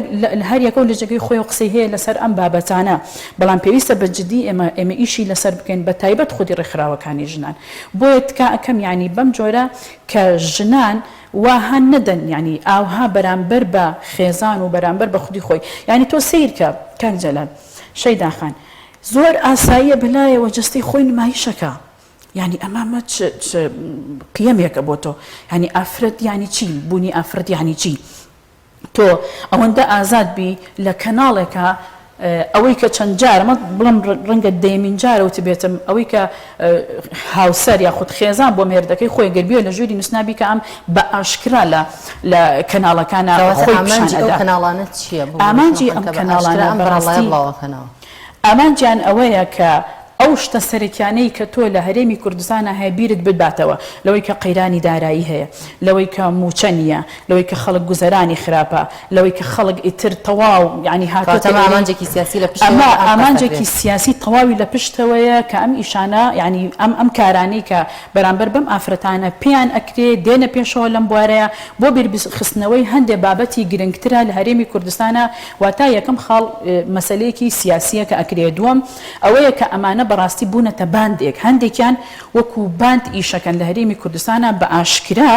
هەر یەکەو لە جێگەی خۆیەوە قسەی هەیە لەسەر ئەم بابەتانە، بەڵام پێویستە بە جدی ئێمە ئێمە ئیشی لەسەر بکەین بە تایبەت خودی ڕێکخراوەکانی ژنان. بۆیە تکا ئەکەم یانی بەم جۆرە کە ژنان وا هان نەدەن یانی ئاوها بەرامبەر بە خێزان و بەرامبەر بە خودی خۆی یانی تۆ سەیر کە کاک جەلال شەیدا خان زۆر ئاساییە بەلایەوە جەستەی خۆی نمایشەکا یانی ئەمە مە چ چ قیەمێکە بۆ تۆ یانی ئافرەت یانی چی بوونی ئافرەت یانی چی تۆ ئەوەندە ئازاد بی لە کەناڵێکا ئەوەی کە چەند جار ئەمە بڵێم ڕەنگە دەیەمین جارە وتبێتم ئەوەی کە هاوسەر یاخود خێزان بۆ مێردەکەی خۆی گەر بێ لە ژووری نووسنا بیکە ئەم بە ئاشکرا لە لە کەناڵەکانە کەواتە خۆی ئامانجی پیشان ئەو ئەدا کەناڵانە چییە؟ ببورە ئامانجی شنۆ خان ئەم کە بە ئاشکرا کەناڵانە ئەم بەڕەڵایە بەڕاستی بڵاوەکەنەوە. ئامانجیان ئەوەیە کە ئەو شتە سەرەکیانەی کە تۆ لە هەرێمی کوردستانا هەیە بیرت بباتەوە، لەوەی کە قەیرانی دارایی هەیە، لەوەی کە مووچە نییە، لەوەی کە خەڵک گوزەرانی خراپە، لەوەی کە خەڵک ئیتر تەواو یانی کەواتە هاتۆتە ئەمە ئێرەی، ئامانجێکی سیاسی لە پشتەوەیە ئەمە کە ئەم قەسە ئامانجێکی کرێت. سیاسی تەواوی لە پشتەوەیە کە ئەم ئیشانە یانی ئەم ئەم کارانەی کە بەرامبەر بەم ئافرەتانە پێیان ئەکرێ دێنە پێشەوە لەم بوارەیا بۆ بیرخستنەوەی هەندێ بابەتی گرنگترە لە هەرێمی کوردستانا واتا یەکەم خاڵ مەسەلەیەکی سیاسیە کە ئەکرێ دووەم ئەوەیە کە ئەمانە بەڕاستی بوونەتە باندێک هەندێکیان وەکو باند ئیشەکەن لە هەرێمی کوردستانا بە ئاشکرا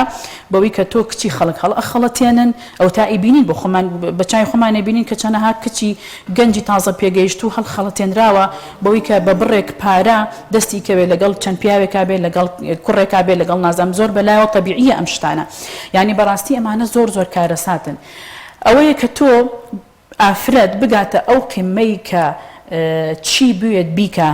بەوەی کە تۆ کچی خەڵک هەڵئەخەڵەتێنن ئەوەتا ئەیبینین بۆ خۆمان بە چاوی خۆمان ئەیبینین کە چەنەها کچی گەنجی تازە پێگەیشتوو هەڵخەڵەتێنراوە بەوەی کە بە بڕێک پارە دەستی کەوێ لەگەڵ چەند پیاوێکا بێ لەگەڵ کوڕێکا بێ لەگەڵ نازانم زۆر بەلایەوە تەبیعیە ئەم شتانە یانی بەڕاستی ئەمانە زۆر زۆر کارەساتن ئەوەیە کە تۆ ئافرەت بگاتە ئەو قیممەی کە چی بوێت بیکا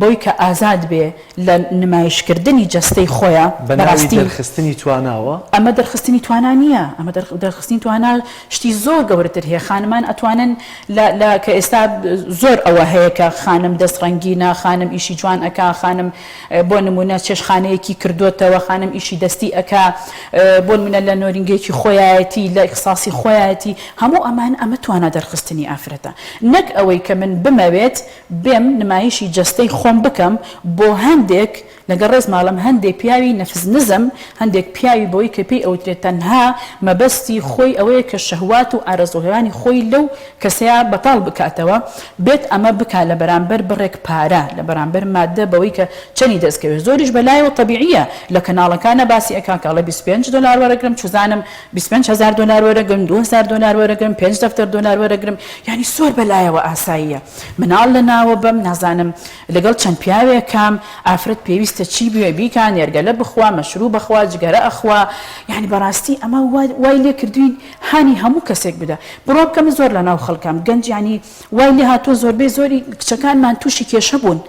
بۆی کە ئازاد بێ لە نمایش کردنی جەستەی خۆیا بە ناوی بەراستی. دەرخستنی تواناوە؟ ئەمە دەرخستنی توانا نییە ئەمە دەرخستنی توانا شتی زۆر گەورەتر هەیە خانمان ئەتوانن لە لە کە ئێستا زۆر ئەوە هەیە کە خانم دەست ڕەنگینە خانم ئیشی جوان ئەکا خانم بۆ نمونە چێشتخانەیەکی کردۆتەوە خانم ئیشی دەستی ئەکا بۆ نمونە لە نۆرینگەیەکی خۆیایەتی لە ئیخساسی خۆیایەتی هەموو ئەمان ئەمە توانا دەرخستنی ئافرەتە نەک ئەوەی کە من بمەوێت بێم نمایشی جەستەی خۆم بکەم بۆ هەندێک لەگەڵ ڕێزما ئەڵێم هەندێک پیاوی نەفس نزم هەندێک پیاوی بەوەی کە پێی ئەوترێت تەنها مەبەستی خۆی ئەوەیە کە شەهوات و ئارەزووهەکانی خۆی لەو کەسەیا بەتاڵ بکاتەوە بێت ئەمە بکا لە بەرامبەر بڕێک پارە لە بەرامبەر ماددە بەوەی کە چەنی دەست کەوێ زۆریش بەلایەوە تەبیعیە لە کەناڵەکانا باسی ئەکا کە ئەڵێ 25 دۆلار وەرەگرم چوزانم 25 هەزار دۆلار وەرەگرم 2000 دۆلار وەرەگرم پێنج دەفتەر دۆلار وەرەگرم یانی زۆر بەلایەوە ئاساییە مناڵ لە ناوە بەم نازانم لەگەڵ چەند پیاوێکام ئافرەت پێویستە چی بوێ بیکا نێرگەلە بخوا مەشروب بخوا جگەرە ئەخوا یانی بەڕاستی ئەمە وای لێ کردوین هانی هەموو کەسێک بدە بڕوا بکە من زۆر لەناو خەڵکام گەنج یانی وای لێ هاتووە زۆربەی زۆری کچەکانمان تووشی کێشە بوون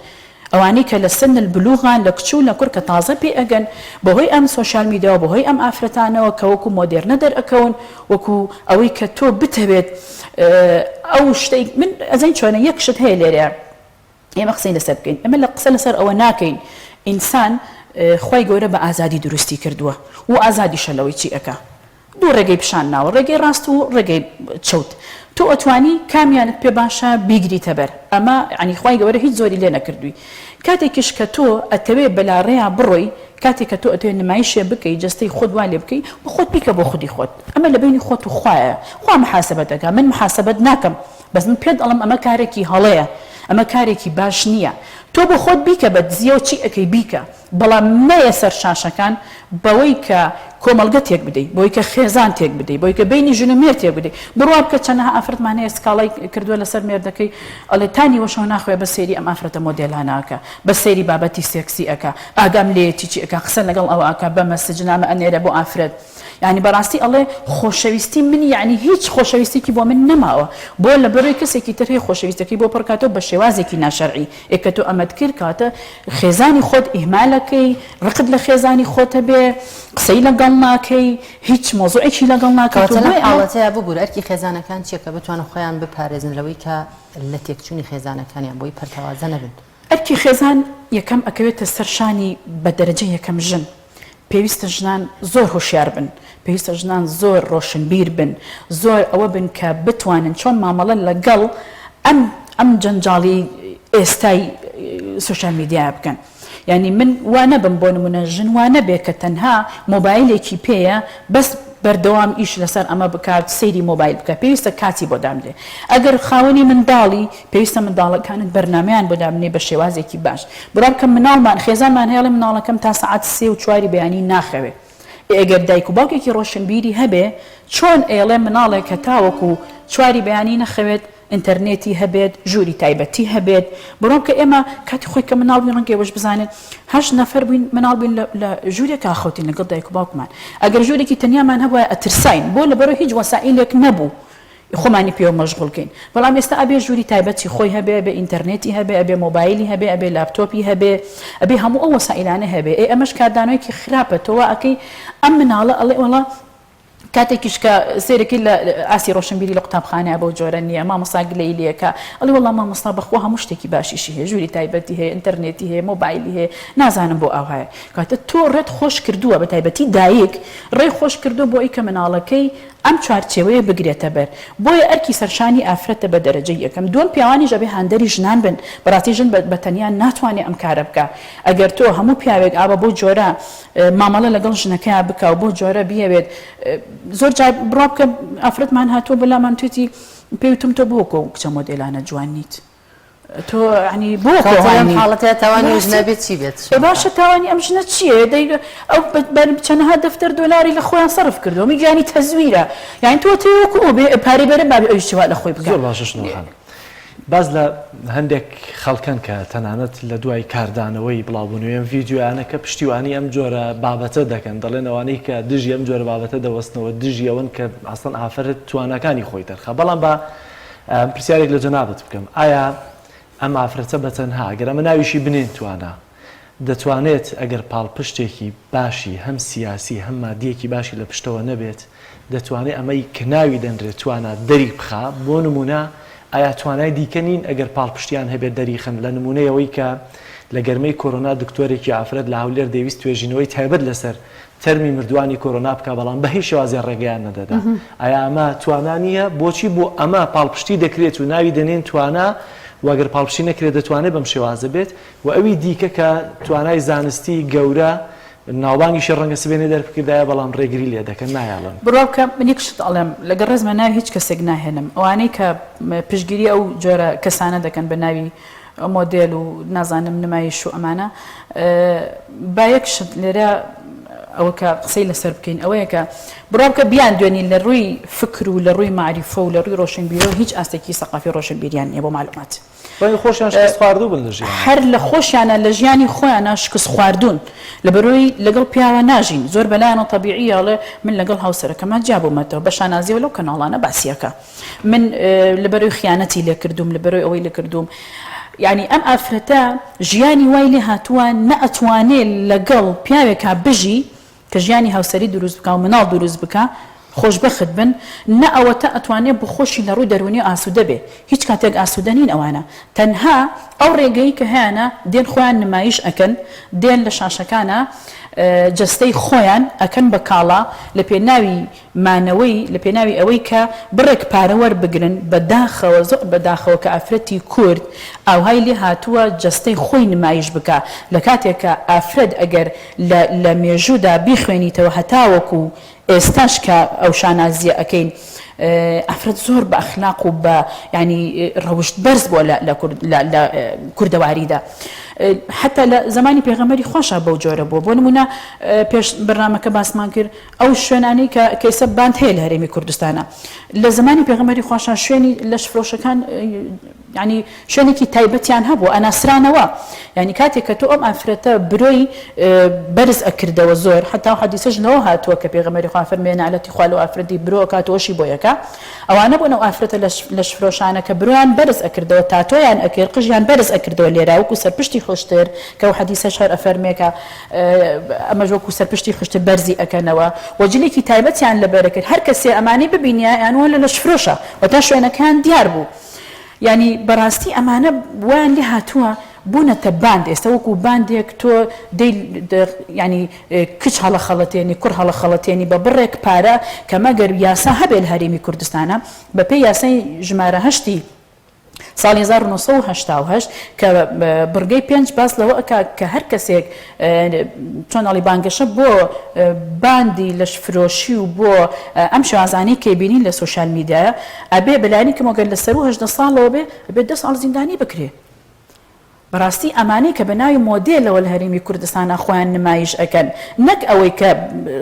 ئەوانەی کە لە سن البلوغان لە کچ و لە کوڕ کە تازە پێ ئەگەن بەهۆی ئەم سۆشیال میدیاوە بەهۆی ئەم ئافرەتانەوە کە وەکو مۆدێرنە دەرئەکەون وەکو ئەوەی کە تۆ بتەوێت ئەو شتەی من ئەزانی چۆنە یەک شت هەیە لێرەیە ئێمە قسەی لەسەر بکەین ئێمە لە قسە لەسەر ئەوە ناکەین ئینسان خوای گەورە بە ئازادی دروستی کردووە و ئازادیشە لەوەی چی ئەکا دوو ڕێگەی پیشان ناوە ڕێگەی ڕاست و ڕێگەی چەوت تۆ ئەتوانی کامیانت پێ باشە بیگریتە بەر ئەمە یعنی خوای گەورە هیچ زۆری لێ نەکردووی کاتێکیش کە تۆ ئەتەوێ بەلاڕێیا بڕۆی کاتێک کە تۆ ئەتەوێ نمایشێ بکەی جەستەی خۆت وا لێ بکەی بۆ خۆت بیکە بۆ خودی خۆت ئەمە لە بەینی خۆت و خوایە خوا محاسەبەت ئەکا من محاسەبەت ناکەم بەس من پێت ئەڵێم ئەمە کارێکی هەڵەیە ئەمە کارێکی باش نییە تۆ بۆ خۆت بیکە بە دزیەوە چی ئەکەی بیکە بەڵام مەیە سەر شاشەکان بەوەی کە کۆمەڵگە تێک بدەی بەوەی کە خێزان تێک بدەی بەوەی کە بەینی ژن و مێرد تێک بدەی بڕوا بکە چەنەها ئافرەتمان هەیە سکاڵای کردووە لەسەر مێردەکەی ئەڵێ تا نیوەشەو ناخەوێ بەس سەیری ئەم ئافرەتە مۆدێلانە ئەکا بەس سەیری بابەتی سێکسی ئەکا ئاگام لێیەتی چی ئەکا قسە لەگەڵ ئەوە ئەکا بە message نامە ئەنێرێ بۆ ئافرەت یانی بەڕاستی ئەڵێ خۆشەویستی من یانی هیچ خۆشەویستێکی بۆ من نەماوە بۆ لەبەرەی کەسێکی تر هەیە خۆشەویستەکەی بۆ پڕکاتەوە بە شێوازێکی ناشەرعی ئێ کە تۆ ئەمەت کرد کەواتە خێزانی خۆت ئیهمالەکەی ڕقت لە خێزانی خۆت هەبێ قسەی لەگەڵ ناکەی هیچ مەوزوعێکی لەگەڵ ناکەی تۆ کەواتە لەم بۆیە ئەمە حاڵەتەیا ببورە ئەرکی خێزانەکان چیە کە بتوانن خۆیان بپارێزن لەوەی کە لە تێکچوونی خێزانەکانیان بۆی پەرتەوازە نەبن؟ ئەرکی خێزان یەکەم ئەکەوێتە سەر شانی بە دەرەجە یەکەم ژن پێویستە ژنان زۆر هۆشیار بن، پێویستە ژنان زۆر ڕۆشنبیر بن، زۆر ئەوە بن کە بتوانن چۆن مامەڵە لەگەڵ ئەم ئەم جەنجاڵی ئێستای سۆشیال میدیایا بکەن. یانی من وا نەبم بۆ نمونە ژن وا نەبێ کە تەنها مۆبایلێکی پێیە بەس بەردەوام ئیش لەسەر ئەمە بکات سەیری مۆبایل بکات پێویستە کاتی بۆ دابنرێ ئەگەر خاوەنی منداڵی پێویستە منداڵەکانت بەرنامەیان بۆ دابنێی بە شێوازێکی باش بڕوا بکە مناڵمان خێزانمان هەیە ئەڵێ مناڵەکەم تا سەعات سێ و چواری بەیانی ناخەوێ ئێ ئەگەر دایک و باوکێکی ڕۆشنبیری هەبێ چۆن ئەیڵێ مناڵێک هەتاوەکو چواری بەیانی نەخەوێت ئینتەرنێتی هەبێت، ژووری تایبەتی هەبێت، بڕوا بکە ئێمە کاتی خۆی کە مناڵ بووین ڕەنگە ئێوەش بزانن هەشت نەفەر بووین مناڵ بووین لە ژوورێکا خەوتین لەگەڵ دایک و باوکمان ئەگەر ژوورێکی تەنیامان هەبوایە ئەترساین بۆ لەبەرەوە هیچ وەسائیلێک نەبوو خۆمانی پێوە مەشغوڵ کەین بەڵام ئێستا ئەبێ ژووری تایبەتی خۆی هەبێ ئەبێ ئینتەرنێتی هەبێ ئەبێ مۆبایلی هەبێ ئەبێ لاپتۆپی هەبێ ئەبێ هەموو ئەو وەسائیلانە هەبێ ئێ ئەمەش کاردانەوەیەکی خراپە تۆ وا ئەکەی ئەم مناڵە ئەڵێ وەڵا کاتێکیش کە سەیرەکەی لە ئاستی ڕۆشنبیری لە قوتابخانەیا بەو جۆرە نییە، مامۆستا گلەیی لێ ئەکا، ئەڵێ وەڵا مامۆستا بەخوا هەموو شتێکی باشیشی هەیە، ژووری تایبەتی هەیە، ئینتەرنێتی هەیە، مۆبایلی هەیە، نازانم بۆ ئاوهایە. کەواتە تۆ ڕێت خۆش کردووە، بە تایبەتی دایک ڕێی خۆش کردووە بۆ ئەوی کە مناڵەکەی ئەم چوارچێوەیە بگرێتە بەر. بۆیە ئەرکی سەرشانی ئافرەتە بە دەرەجەی یەکەم. دووەم پیاوانیش ئەبێ هاندەری ژنان بن. بەڕاستی ژن بە تەنیا ناتوانێ ئەم کارە بکا. ئەگەر تۆ هەموو پیاوێک ئاوا بەو جۆرە مامەڵە لەگەڵ ژنەکەیا بکا و بەو جۆرە بیەوێت زۆر جار بڕوا بکە ئافرەتمان هاتووە بۆ لامان توێتی پێی وتم تۆ بۆ وەکو ئەو کچە مۆدێلانە جوان نیت تۆ ینی بۆ وەکو کەواتە ئەوان لەم نیت حاڵەتەیا تاوانی ئەو ژنە بەڕاستی بێ چی بێت ئێ باشە تاوانی ئەم ژنە چییە دەی ئەو چەنەها دەفتەر دۆلاری لە خۆیان سەرف کردووە ئەمە گیانی تەزویرە یانی تۆ تێ وەکو ئەو بێ پارەی بەرە بابێ ئەویش وا لە خۆی بکا زۆر باشە شنۆ خان باس لە هەندێک خەڵکەن کە تەنانەت لە دوای کاردانەوەی بڵاوبوونەوەی ئەم ڤیدیۆیانە کە پشتیوانی ئەم جۆرە بابەتە دەکەن، دەڵێن ئەوانەی کە دژی ئەم جۆرە بابەتە دەوەستنەوە دژی ئەوەن کە ئەسڵەن ئافرەت تواناکانی خۆی دەرخا. بەڵام با پرسیارێک لە جەنابت بکەم، ئایا ئەم ئافرەتە بە تەنها گەر ئەمە ناویشی بنێین توانا، دەتوانێت ئەگەر پاڵپشتێکی باشی هەم سیاسی هەم مادیەکی باشی لە پشتەوە نەبێت دەتوانێت ئەمەی کە ناوی دەنرێت توانا دەری بخا؟ بۆ نمونە ئایا توانای دیکە نین ئەگەر پاڵپشتیان هەبێت دەریخەن لە نمونەی ئەوەی کە لە گەرمەی کۆرۆنا دکتۆرێکی ئافرەت لە هەولێر دەیویست توێژینەوەی تایبەت لەسەر تەرمی مردوانی کۆرۆنا بکا بەڵام بە هیچ شێوازێ ڕێگەیان نەدەدا ئایا ئەمە توانا نییە؟ بۆچی بۆ ئەمە پاڵپشتی دەکرێت و ناوی دەنێن توانا و گەر پاڵپشتی نەکرێت دەتوانێت بەم شێوازە بێت؟ و ئەوی دیکە کە توانای زانستی گەورە ناوبانگیشی ڕەنگە سبەینێ دەربکردایە بەڵام ڕێگری لێ دەکەن نایەڵن. بڕوا بکە من یەک شت ئەڵێم لەگەڵ ڕێزما ناوی هیچ کەسێک ناهێنم ئەوانەی کە پشتگیری ئەو جۆرە کەسانە دەکەن بە ناوی مۆدێل و نازانم نمایش و ئەمانە با یەک شت لێرە ئەوە کە قسەی لەسەر بکەین ئەوەیە کە بڕوا بکە بیان دوێنی لە ڕووی فکر و لە ڕووی مەعریفە و لە ڕووی ڕۆشنبیرەوە هیچ ئاستێکی سەقافی ڕۆشنبیریان نییە بۆ مەعلومات. ڕەنگە خۆشیان شکست خواردوو بن لە ژیانا. هەر لە خۆشیانا لە ژیانی خۆیانا شکست خواردوون لەبەرئەوەی لەگەڵ پیاوا ناژین زۆر بەلایانەوە تەبیعیە ئەڵێ من لەگەڵ هاوسەرەکەما جیا بوومەتەوە بە شانازیەوە لەو کەناڵانە باسی ئەکا من لەبەرئەوەی خیانەتی لێ کردووم لەبەرئەوەی ئەوەی لێ کردووم یانی ئەم ئافرەتە ژیانی وای لێ هاتووە نە ئەتوانێ لەگەڵ پیاوێکا بژی کە ژیانی هاوسەری دروست بکا و مناڵ دروست بکا خۆشبەخت بن نە ئەوەتا ئەتوانێ بخۆشی لە ڕووی دەروونیەوە ئاسوودە بێ هیچ کاتێک ئاسوودە نین ئەوانە تەنها ئەو ڕێگەی کە هەیانە دێن خۆیان نمایش ئەکەن دێن لە شاشەکانا جەستەی خۆیان ئەکەن بە کاڵا لە پێناوی مانەوەی لە پێناوی ئەوەی کە بڕێک پارە وەربگرن بە داخەوە زۆر بە داخەوە کە ئافرەتی کورد ئاوهای لێ هاتووە جەستەی خۆی نمایش بکا لە کاتێکا ئافرەت ئەگەر لە لە مێژوودا بیخوێنیتەوە هەتاوەکو ئێستاش کە ئەو شانازیە ئەکەین ئافرەت زۆر بە ئەخلاق و بە یانی ڕەوشت بەرز بووە لە لە کورد لە لە کوردەواریدا حتا لە زمانی پێغەمبەری خۆشا بەو جۆرە بووە بۆ نمونە پێش بەرنامەکە باسمان کرد ئەو شوێنانەی کە کە ئێستا باند هەیە لە هەرێمی کوردستانە لە زمانی پێغەمبەری خواشا شوێنی لەشفرۆشەکان یانی شوێنێکی تایبەتیان هەبوو ئەناسرانەوە یانی کاتێک کە تۆ ئەم ئافرەتە برۆی بەرز ئەکردەوە زۆر حتا حەدیسەش لەوە هاتووە کە پێغەمبەری خوا فەرمووی نەعلەتی خوا لەو ئافرەتی برۆ ئەکات و ئەوشی بۆ یەکە ئەوانە بوون ئەو ئافرەتە لەشفرۆشانە کە برۆیان بەرز ئەکردەوە تاتۆیان ئەکرد قژیان بەرز ئەکردەوە لێرە وەکو سەرپشتی حوشتر کە ئەو حەدیسەش هەر ئەفەرمێ کە ئەمەش وەکو سەرپشتی حوشتر بەرزی ئەکەنەوە و جلێکی تایبەتیان لەبەر ئەکرد هەر کەسێ ئەمانەی ببینیایە ئەیان وت لە لەشفرۆشە و تا شوێنەکەیان دیار بوو یانی بەڕاستی ئەمانە وایان لێ هاتووە بوونەتە باند ئێستا وەکو باندێک تۆ دەی یانی کچ هەڵەخەڵەتێنی کوڕ هەڵەخەڵەتێنی بە بڕێک پارە کە مەگەر یاسا هەبێ لە هەرێمی کوردستانە بەپێی یاسای ژمارە هەشتی. ساڵی 1988 کە بڕگەی پێنج باس لەوە ئەکا کە هەر کەسێک چۆن ئەڵی بانگەشە بۆ باندی لەشفرۆشی و بۆ ئەم شێوازانەی کە بینین لە سۆشیال میدیایە ئەبێ بەلایەنی کەمەوە گەر لە سەروو 18 ساڵەوە بێ ئەبێ دە ساڵ زیندانی بکرێ. بەڕاستی ئەمانەی کە بە ناوی مۆدێلەوە لە هەرێمی کوردستانا خۆیان نمایش ئەکەن نەک ئەوەی کە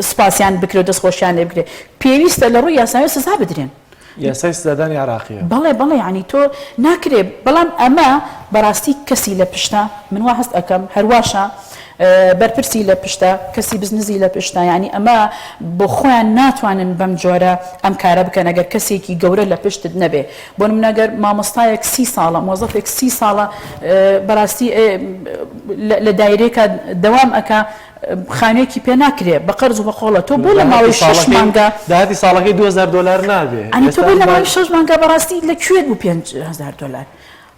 سوپاسیان بکرێ و دەستخۆشیان لێ بکرێ پێویستە لە ڕووی یاسایەوە سزا بدرێن. یاسای سزادانی عێراقیە. بەڵێ بەڵێ یانی تۆ ناکرێ بەڵام ئەمە بەڕاستی کەسی لە پشتە من وا هەست ئەکەم هەرواشە بەرپرسی لە پشتە کەسی بزنزی لە پشتە یانی ئەمە بۆ خۆیان ناتوانن بەم جۆرە ئەم کارە بکەن ئەگەر کەسێکی گەورە لە پشتت نەبێ بۆ نمونە گەر مامۆستایەک سی ساڵە مۆزەفێک سی ساڵە بەڕاستی لە دایرێکا دەوام ئەکا خانوێکی پێ ناکرێ بە قەرز و بە قۆڵە تۆ بۆ لە ماوەی شەش مانگا داهاتی ساڵەکەی 2000 دۆلار نابێ ئەنی تۆ بۆ لە ماوەی شەش مانگا بەڕاستی لە کوێت بوو 5000 دۆلار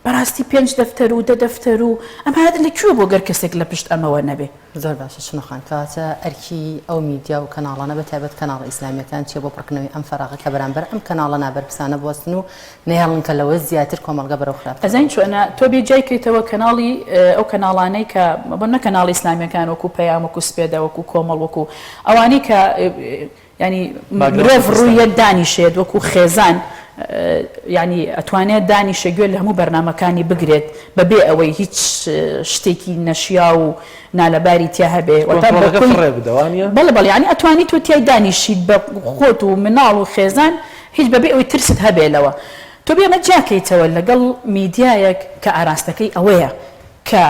بەڕاستی پێنج دەفتەر و دە دەفتەر و ئەمە لە کوێ بۆ گەر کەسێک لە پشت ئەمەوە نەبێ. زۆر باشە شنۆ خان، کەواتە ئەرکی ئەو میدیا و کەناڵانە بە تایبەت کەناڵە ئیسلامییەکان چییە بۆ پڕکردنەوەی ئەم فەراغە کە بەرامبەر ئەم کەناڵە نابەرپرسانە بوەستن و نەهێڵن کە لەوە زیاتر کۆمەڵگە بەرەو خراپتر ئەزانی چۆنە تۆ بێ جیای کەیتەوە کەناڵی ئەو کەناڵانەی کە بۆ نە کەناڵی ئیسلامیەکان وەکو پەیام وەکو سپێدە وەکو کۆمەڵ وەکو ئەوانەی کە یانی مرۆڤ ڕوویەت دانیشێت وەکو خێزان یانی ئەتوانێت دانیشێ گوێ لە هەموو بەرنامەکانی بگرێت بەبێ ئەوەی هیچ شتێکی نەشیاو و نالەباری تیا هەبێ کۆنترۆڵەکە فڕێ بدە وانیە؟ بەڵێ بەڵێ یانی ئەتوانی تۆ تیای دانیشیت بە خۆت و مناڵ و خێزان هیچ بەبێ ئەوەی ترست هەبێ لەوە تۆ بێ ئەمە جیاکەیتەوە لەگەڵ میدیایەک کە ئاراستەکەی ئەوەیە کە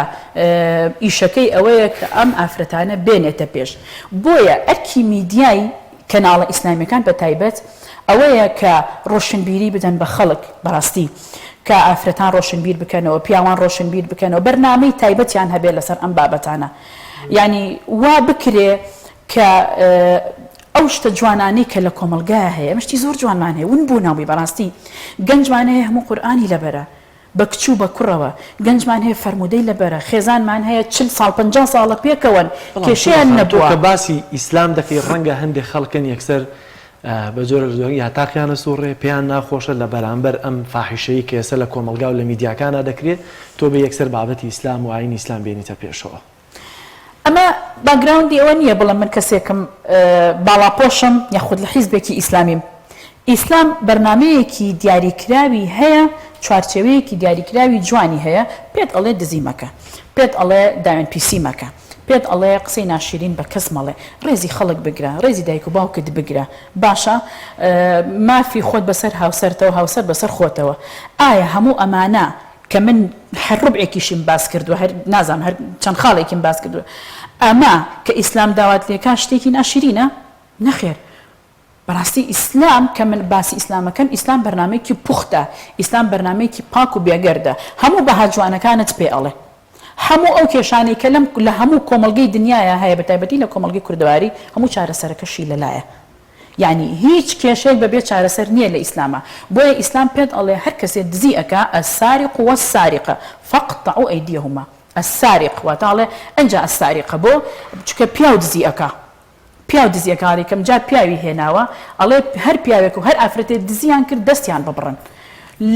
ئیشەکەی ئەوەیە کە ئەم ئافرەتانە بێنێتە پێش. بۆیە ئەرکی میدیای کەناڵە ئیسلامیەکان بە تایبەت ئەوەیە کە ڕۆشنبیری بدەن بە خەڵک بەڕاستی کە ئافرەتان ڕۆشنبیر بکەنەوە پیاوان ڕۆشنبیر بکەنەوە بەرنامەی تایبەتیان هەبێ لەسەر ئەم بابەتانە یانی وا بکرێ کە ئەو شتە جوانانەی کە لە کۆمەڵگایە هەیە ئێمە شتی زۆر جوانمان هەیە ون بوونەوەی بەڕاستی گەنجمان هەیە هەموو قورئانی لەبەرە بە کچ و بە کوڕەوە، گەنجمان هەیە فەرموودەی لەبەرە، خێزانمان هەیە 40 ساڵ 50 ساڵە پێکەوەن، بەڵام کێشەیان شنۆ خان تۆ نەبووە. کە باسی ئیسلام دەکەی ڕەنگە هەندێک خەڵکن یەکسەر بە جۆرێک لە جۆرەکان یا تاقیان ئەسوڕێ پێیان ناخۆشە لە بەرامبەر ئەم فاحیشەی کە ئێستا لە کۆمەڵگا و لە میدیاکانا دەکرێ تۆ بێ یەکسەر بابەتی ئیسلام و ئایینی ئیسلام بێنیتە پێشەوە. ئەمە باکگراوندی ئەوە نییە بڵێم من کەسێکم باڵاپۆشم یاخود لە حیزبێکی ئیسلامیم. ئیسلام بەرنامەیەکی دیاریکراوی هەیە، چوارچێوەیەکی دیاریکراوی جوانی هەیە، پێت ئەڵێ دزی مەکە، پێت ئەڵێ داوێن پیسی مەکە، پێت ئەڵێ قسەی ناشیرین بە کەس مەڵێ، ڕێزی خەڵک بگرە، ڕێزی دایک و باوکت بگرە، باشە مافی خۆت بەسەر هاوسەرتەوە، هاوسەر بەسەر خۆتەوە. ئایا هەموو ئەمانە کە من هەر ڕوبعێکیشیم باس کردووە هەر نازانم هەر چەند خاڵێکیم باس کردووە ئەمە کە ئیسلام داوات لێکا شتێکی ناشرینە؟ نەخێر بەڕاستی ئیسلام کە من باسی ئیسلامەکەم ئیسلام بەرنامەیەکی پوختە ئیسلام بەرنامەیەکی پاک و بێگەردە هەموو بەها جوانەکانت پێ ئەڵێ هەموو ئەو کێشانەی کە لەم لە هەموو کۆمەڵگەی دنیایا هەیە بەتایبەتی لە کۆمەڵگەی کوردەواری هەموو چارەسەرەکەشی لەلایە یانی هیچ کێشەیەک بەبێ چارەسەر نیە لە ئیسلاما بۆیە ئیسلام پێت ئەڵێ هەر کەسێ دزی ئەکا السارق والسارقە فاقطعوا ایدیهما السارق واتە ئەڵێ ئنجا السارقە بۆ چونکە پیاو دزی ئەکا پیاو دزی ئەکا ئەڵێ یەکەم جار پیاوی هێناوە ئەڵێ هەر پیاوێک و هەر ئافرەتێ دزیان کرد دەستیان ببڕن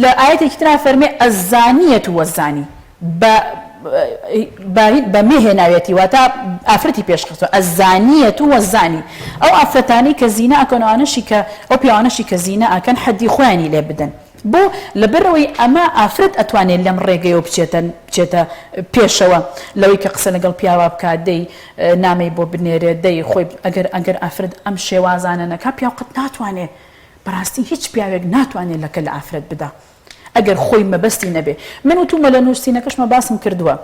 لە ئایەتێکی ترا فەرمێ الزانیە والزانی بە بە بە مێ هێناویەتی واتە ئافرەتی پێش خستوە الزانیە والزانی ئەو ئافرەتانەی کە زینا ئەکەن ئەوانەشی کە ئەو پیاوانەشی کە زینا ئەکەن حەدی خۆیانی لێ بدەن بۆ لەبەرئەوەی ئەمە ئافرەت ئەتوانێ لەم ڕێگەیەوە بچێتە بچێتە پێشەوە لەوەی کە قسە لەگەڵ پیاوا بکا دەی نامەی بۆ بنێرێ دەی خۆی ئەگەر ئەگەر ئافرەت ئەم شێوازانە نەکا پیاو قەت ناتوانێ بەڕاستی هیچ پیاوێک ناتوانێ لەکە لە ئافرەت بدا ئەگەر خۆی مەبەستی نەبێ من وتومە لە نووسینەکەشما باسم کردووە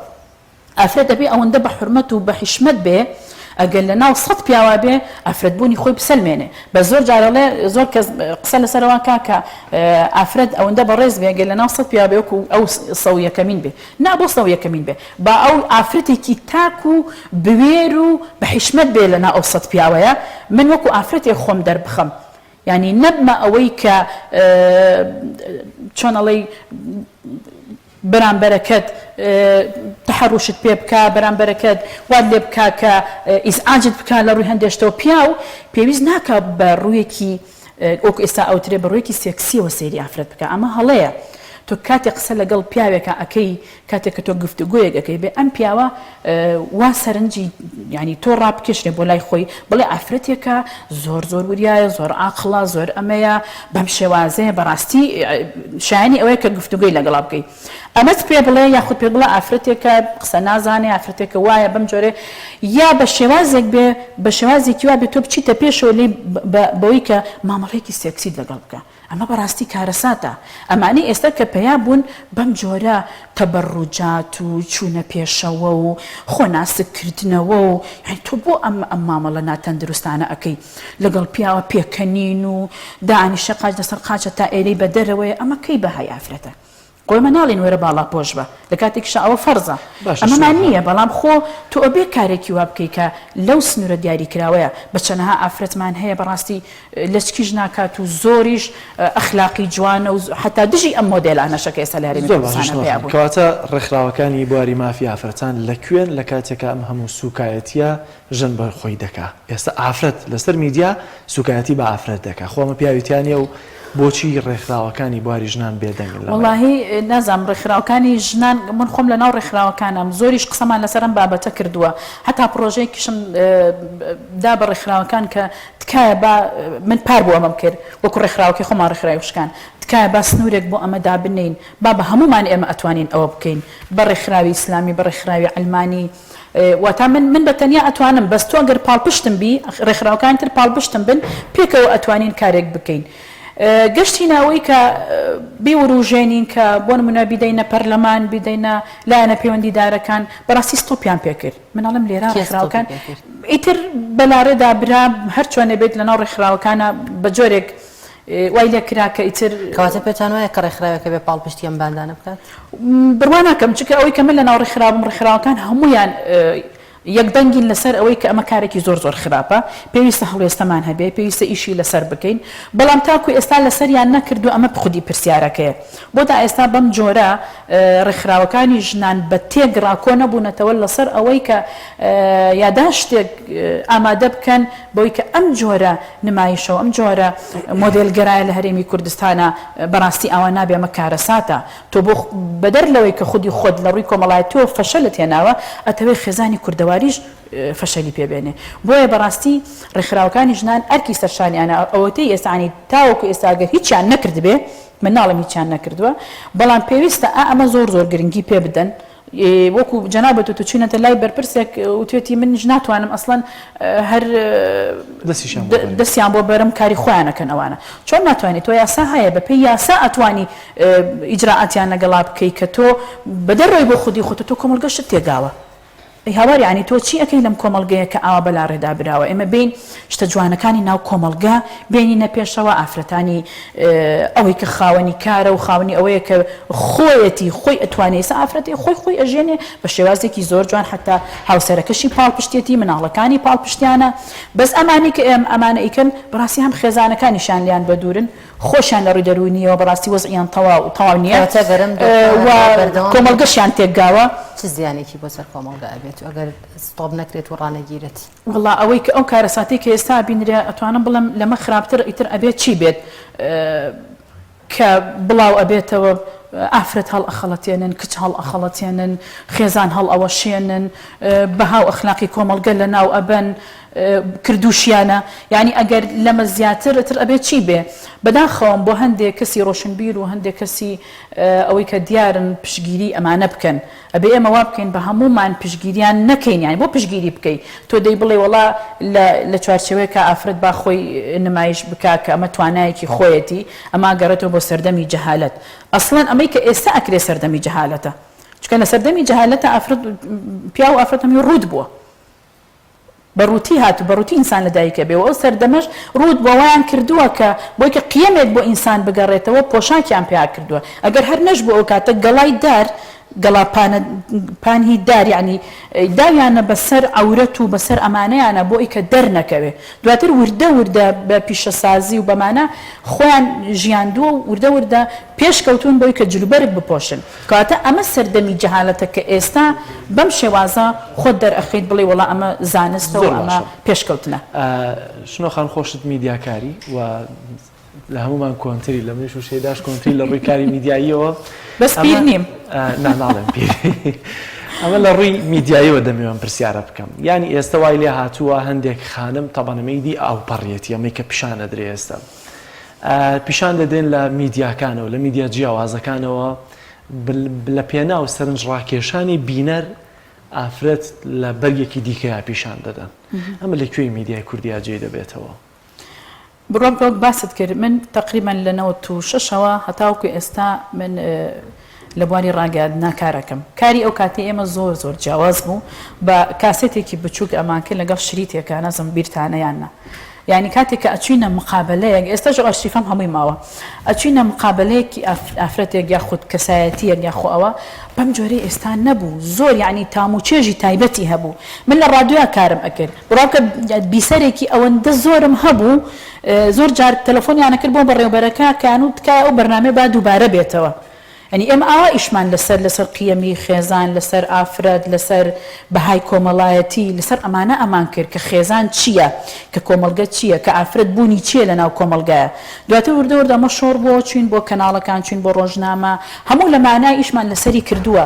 ئافرەت دەبێ ئەوەندە بە حورمەت و بە حیشمەت بێ ئەگەر لە ناو سەت پیاوا بێ ئافرەت بوونی خۆی بسەلمێنێ بە زۆر جار ئەڵێ زۆر کەس قسە لەسەر ئەوە کا کە ئافرەت ئەوەندە بەڕێز بێ گەر لە ناو سەت پیاوا بێ وەکو ئەو سەو یەکەمین بێ نا بۆ سەو یەکەمین بێ با ئەو ئافرەتێکی تاک و بوێر و بە حیشمەت بێ لە ناو ئەو سەت پیاوەیە من وەکو ئافرەتێک خۆم دەربخەم یانی نەبمە ئەوەی کە چۆن ئەڵێی بەرامبەرەکەت تەحەڕوشت پێ بکا، بەرامبەرەکەت وات لێ بکا کە ئیزعاجت بکا لە ڕووی هەندێ شتەوە، پیاو پێویست ناکا بە ڕوویەکی وەکو ئێستا ئەوترێ بە ڕوویەکی سێکسیەوە سەیری ئافرەت بکا، ئەمە هەڵەیە. تۆ کاتێ قسە لەگەڵ پیاوێکا ئەکەی کاتێک کە تۆ گفتوگۆیەک ئەکەی بێ ئەم پیاوە وا سەرنجی یانی تۆ ڕابکێشرێ بۆ لای خۆی بڵێ ئافرەتێکە زۆر زۆر وریایە زۆر عاقڵە زۆر ئەمەیە بەم شێوازەیە بەڕاستی شایانی ئەوەیە کە گفتوگۆی لەگەڵا بکەی ئەمەت پێ بڵێ یاخود پێ بڵێ ئافرەتێکە قسە نازانێ ئافرەتێکە وایە بەم جۆرێ یا بە شێوازێک بێ بە شێوازێکی وا بێ تۆ بچیتە پێشەوە لێی بەوەی کە مامەڵەیەکی سێکسیت لەگەڵ بکە ئەمە بەڕاستی کارەساتە ئەمانەی ئێستا کە پەیا بوون بەم جۆرە تەبەڕوجات و چوونە پێشەوە و خۆ ناسک کردنەوە و یانی تۆ بۆ ئەم ئەم مامەڵە ناتەندروستانە ئەکەی لەگەڵ پیاوە پێکەنین و دانیشە قاچ لەسەر قاچە تا ئێرەی بە دەرەوەیە ئەمە کەی بەهای ئافرەتە؟ خۆ ئێمە ناڵێین وەرە باڵاپۆش بە، لە کاتێکیشا ئەوە فەرزە، باشە ئەمەمان شنۆ نییە، خان. بەڵام خۆ تۆ ئەبێ کارێکی وا بکەی کە لەو سنوورە دیاریکراوەیە، بە چەنەها ئافرەتمان هەیە بەڕاستی لەچکیش ناکات و زۆریش ئەخلاقی جوانە و حەتا دژی ئەم مۆدێلانەشە کە ئێستا لە هەرێمی زۆر باشە کوردستانا شنۆ پەیا خان، بوون. کەواتە ڕێکخراوەکانی بواری مافی ئافرەتان لە کوێن لە کاتێکا ئەم هەموو سووکایەتییە ژن بە خۆی دەکا؟ ئێستا ئافرەت لەسەر میدیا سوکایەتی بە ئافرەت دەکا خۆ ئەمە پیاوی تیا نیە و بۆچی ڕێکخراوەکانی بواری ژنان بێدەنگن لەمەیا؟ وەڵاهی نازانم ڕێکخراوەکانی ژنان من خۆم لەناو ڕێکخراوەکانام زۆریش قسەمان لەسەر ئەم بابەتە کردووە هەتا پڕۆژەیەکیشم دا بە ڕێکخراوەکان کە تکایە با من پار بۆ ئەمەم کرد وەکو ڕێکخراوەکەی خۆمان ڕێکخراوی خوشکان تکایە با سنوورێک بۆ ئەمە دابنێین با بە هەموومان ئێمە ئەتوانین ئەوە بکەین بە ڕێکخراوی ئیسلامی بە ڕێکخراوی عەلمانی واتا من من بە تەنیا ئەتوانم بەس تۆ گەر پاڵپشتم بی ڕێکخراوەکانی تر پاڵپشتم بن پێکەوە ئەتوانین کارێک بکەین گەشتینە ئەوەی کە بیوروژێنین کە بۆ نمونە بیدەینە پەرلەمان بیدەینە لایەنە پەیوەندیدارەکان بەڕاستی ستۆپیان پێکرد من ئەڵێم لێرە کێ ستۆپی ڕێکخراوەکان پێکرد؟ ئیتر بەلاڕێدا برا هەرچۆنێ بێت لەناو ڕێکخراوەکانە بە جۆرێک وای لێ کرا کە ئیتر. کەواتە پێتان وایە کە ڕێکخراوێک ئەبێ پاڵپشتی ئەم باندانە بکات؟ بڕوا ناکەم، چونکە ئەوەی کە من لەناو ڕێکخراو بووم، ڕێکخراوەکان هەموویان یەکدەنگین لەسەر ئەوەی کە ئەمە کارێکی زۆر زۆر خراپە، پێویستە هەڵوێستەمان هەبێ، پێویستە ئیشی لەسەر بکەین، بەڵام تاکو ئێستا لەسەریان نەکردووە، ئەمە خودی پرسیارەکەیە. بۆ تا ئێستا بەم جۆرە ڕێکخراوەکانی ژنان بە تێکڕا کۆ نەبوونەتەوە لەسەر ئەوەی کە یاداشتێک ئامادە بکەن بەوەی کە ئەم جۆرە نمایشە و ئەم جۆرە مۆدێلگەرایە لە هەرێمی کوردستانا بەڕاستی ئاوا نابێ ئەمە کارەساتە تۆ بۆ بەدەر لەوەی کە خودی خۆت لە ڕووی کۆمەڵایەتیەوە فەشەلت هێناوە ئەتەوێ خێزانی کوردەواریش فەشەلی پێ بێنێ بۆیە بەڕاستی ڕێکخراوەکانی ژنان ئەرکی سەرشانیانە ئەوەتەی ئێستا عنی تاوەکو ئێستا گەر هیچیان نەکردبێ من ناڵێم هیچیان نەکردووە بەڵام پێویستە ئا ئەمە زۆر زۆر گرنگی پێ بدەن وەکو جەنابت وتت چوینەتە لای بەرپرسێک وتوێتی منیش ناتوانم ئەسڵەن هەر دەستیان بۆ بەرم کاری خۆیان ئەکەن ئەوانە چۆن ناتوانانی تۆ یاسا هەیە بە پێی یاسا ئەتوانی ئیجرائاتیان لەگەڵا بکەی کە تۆ بەدەرەوەی بۆ خودی خۆت تۆ کۆمەڵگەشت تێگاوە ئەی هاوار یانی تۆ چی ئەکەی لەم کۆمەڵگەیە کە ئاوا بەلاڕێدا براوە ئێمە بێین شتە جوانەکانی ناو کۆمەڵگە بێنینە پێشەوە ئافرەتانی ئەوەی کە خاوەنی کارە و خاوەنی ئەوەیە کە خۆیەتی خۆی ئەتوانێ ئێستا ئافرەتی خۆی خۆی ئەژێنێ بە شێوازێکی زۆر جوان حتا هاوسەرەکەشی پاڵپشتێتی مناڵەکانی پاڵپشتیانە بەس ئەمانی کە ئێم ئەمانە ئیکەن بەڕاستی هەم خێزانەکانیشیان لیان بەدوورن خۆشیان لە ڕووی دەروونیەوە بەڕاستی وەزعیان تەواو تەواو نییە کەواتە گەرم دۆخەکە و بەردەوام بێت کۆمەڵگەشیان تێکگاوە. چ زیانێکی بۆ سەر کۆمەڵگە ئەبێت و ئەگەر ستۆپ نەکرێت و ڕانەگیرێت؟ وەڵا ئەوەی کە ئەو کارەساتەی کە ئێستا ئەبینرێ ئەتوانم بڵێم لەمە خراپتر ئیتر ئەبێت چی بێت کە بڵاو ئەبێتەوە ئافرەت هەڵئەخەڵەتێنن کچ هەڵئەخەڵەتێنن خێزان هەڵئەوەشێنن بەها و ئەخلاقی کۆمەڵگە لەناو ئەبەن کردوشیانە یانی ئەگەر لەمە زیاتر ئیتر ئەبێ چی بێ بەداخەوەم بۆ هەندێ کەسی ڕۆشنبیر و هەندێ کەسی ئەوەی کە دیارن پشتگیری ئەمانە بکەن ئەبێ ئێمە وا بکەین بە هەموومان پشتگیریان نەکەین یانی بۆ پشتگیری بکەی تۆ دەی بڵێ وەڵا لە لە چوارچێوەیەکا ئافرەت با خۆی نمایش بکا کە ئەمە توانایەکی خۆیەتی ئەمە ئەگەڕێتەوە بۆ سەردەمی جەهالەت ئەسڵەن ئەمەی کە ئێستا ئەکرێ سەردەمی جەهالەتە چونکە لە سەردەمی جەهالەتە ئافرەت پیاو و ئافرەت هەمووی ڕووت بووە بە ڕووتی هات و بە ڕووتی ئینسان لە دایک ئەبێ و ئەو سەردەمەش ڕووت بووە وایان کردووە کە بۆی کە قیەمێک بۆ ئینسان بگەڕێتەوە پۆشاکیان پیا کردووە ئەگەر هەر نەشبوو ئەو کاتە گەڵای دار گەڵا پانە پانهی دار یانی داویانە بە سەر عەورەت و بە سەر ئەمانەیانە بۆ ئی کە دەرنەکەوێ دواتر وردە وردە بە پیشەسازی و بەمانە خۆیان ژیاندووە و وردە وردە پێش کەوتوون بۆی کە جلوبەرگ بپۆشن کەواتە ئەمە سەردەمی جەهالەتە کە ئێستا بەم شێوازە خۆت دەرئەخەیت بڵێی وەڵا ئەمە زانستە و زۆر ئەمە باشە پێشکەوتنە. شنۆ خان خۆشت میدیاکاری و. لە هەمومان کۆنتری لە منیش و شەیداش کۆنتری لە ڕووی کاری میدیاییەوە بەس پیر نیم نا ناڵێم پیر ئەمە لە ڕووی میدیاییەوە دەمەوێت ئەم پرسیارە بکەم یانی ئێستا وای لێ هاتووە هەندێک خانم تەبعەن ئەمەی دی ئاوپەڕیەتی ئەمەی کە پیشان ئەدرێ ئێستا پیشان دەدرێن لە میدیاکانەوە لە میدیا جیاوازەکانەوە لە پێناو سەرنجڕاکێشانی بینەر ئافرەت لە بەرگێکی دیکەیا پیشان دەدەن ئەمە لە کوێی میدیای کوردیا جێی دەبێتەوە؟ بڕوام کە وەک باست کرد من تەقریبەن لە 96 ەوە هەتاوەکو ئێستا من لە بواری ڕاگەیاندنا کارەکەم. کاری ئەو کاتەی ئێمە زۆر زۆر جیاواز بوو بە کاسێتێکی بچووک ئەمان کرد لەگەڵ شریتێکا نازم بیرتانە یان نا. یانی کاتێک کە ئەچوینە مقابەلەیەک ئێستاش ئەو ئەرشیفەم هەمووی ماوە ئەچوینە مقابەلەیەکی ئافرەتێک یاخود کەسایەتیەک یاخۆ ئەوە بەم جۆرەی ئێستا نەبوو زۆر یانی تام و چێژی تایبەتی هەبوو من لە ڕادیۆیا کارم ئەکرد بڕوا بکە بیسەرێکی ئەوەندە زۆرم هەبوو زۆر جار تەلەفۆنیان ئەکرد بۆ بەڕێوبەرەکە کە یان تکایە ئەو بەرنامەیە با دووبارە بێتەوە یانی ئێمە ئاوا ئیشمان لەسەر لەسەر قیەمی خێزان لەسەر ئافرەت لەسەر بەهای کۆمەڵایەتی لەسەر ئەمانە ئەمان کرد کە خێزان چییە کە کۆمەڵگە چییە کە ئافرەت بوونی چییە لەناو کۆمەڵگایە دواتر وردە وردە ئەمە شۆڕ بووەوە چوین بۆ کەناڵەکان چوین بۆ ڕۆژنامە هەموو لەمانە ئیشمان لەسەری کردووە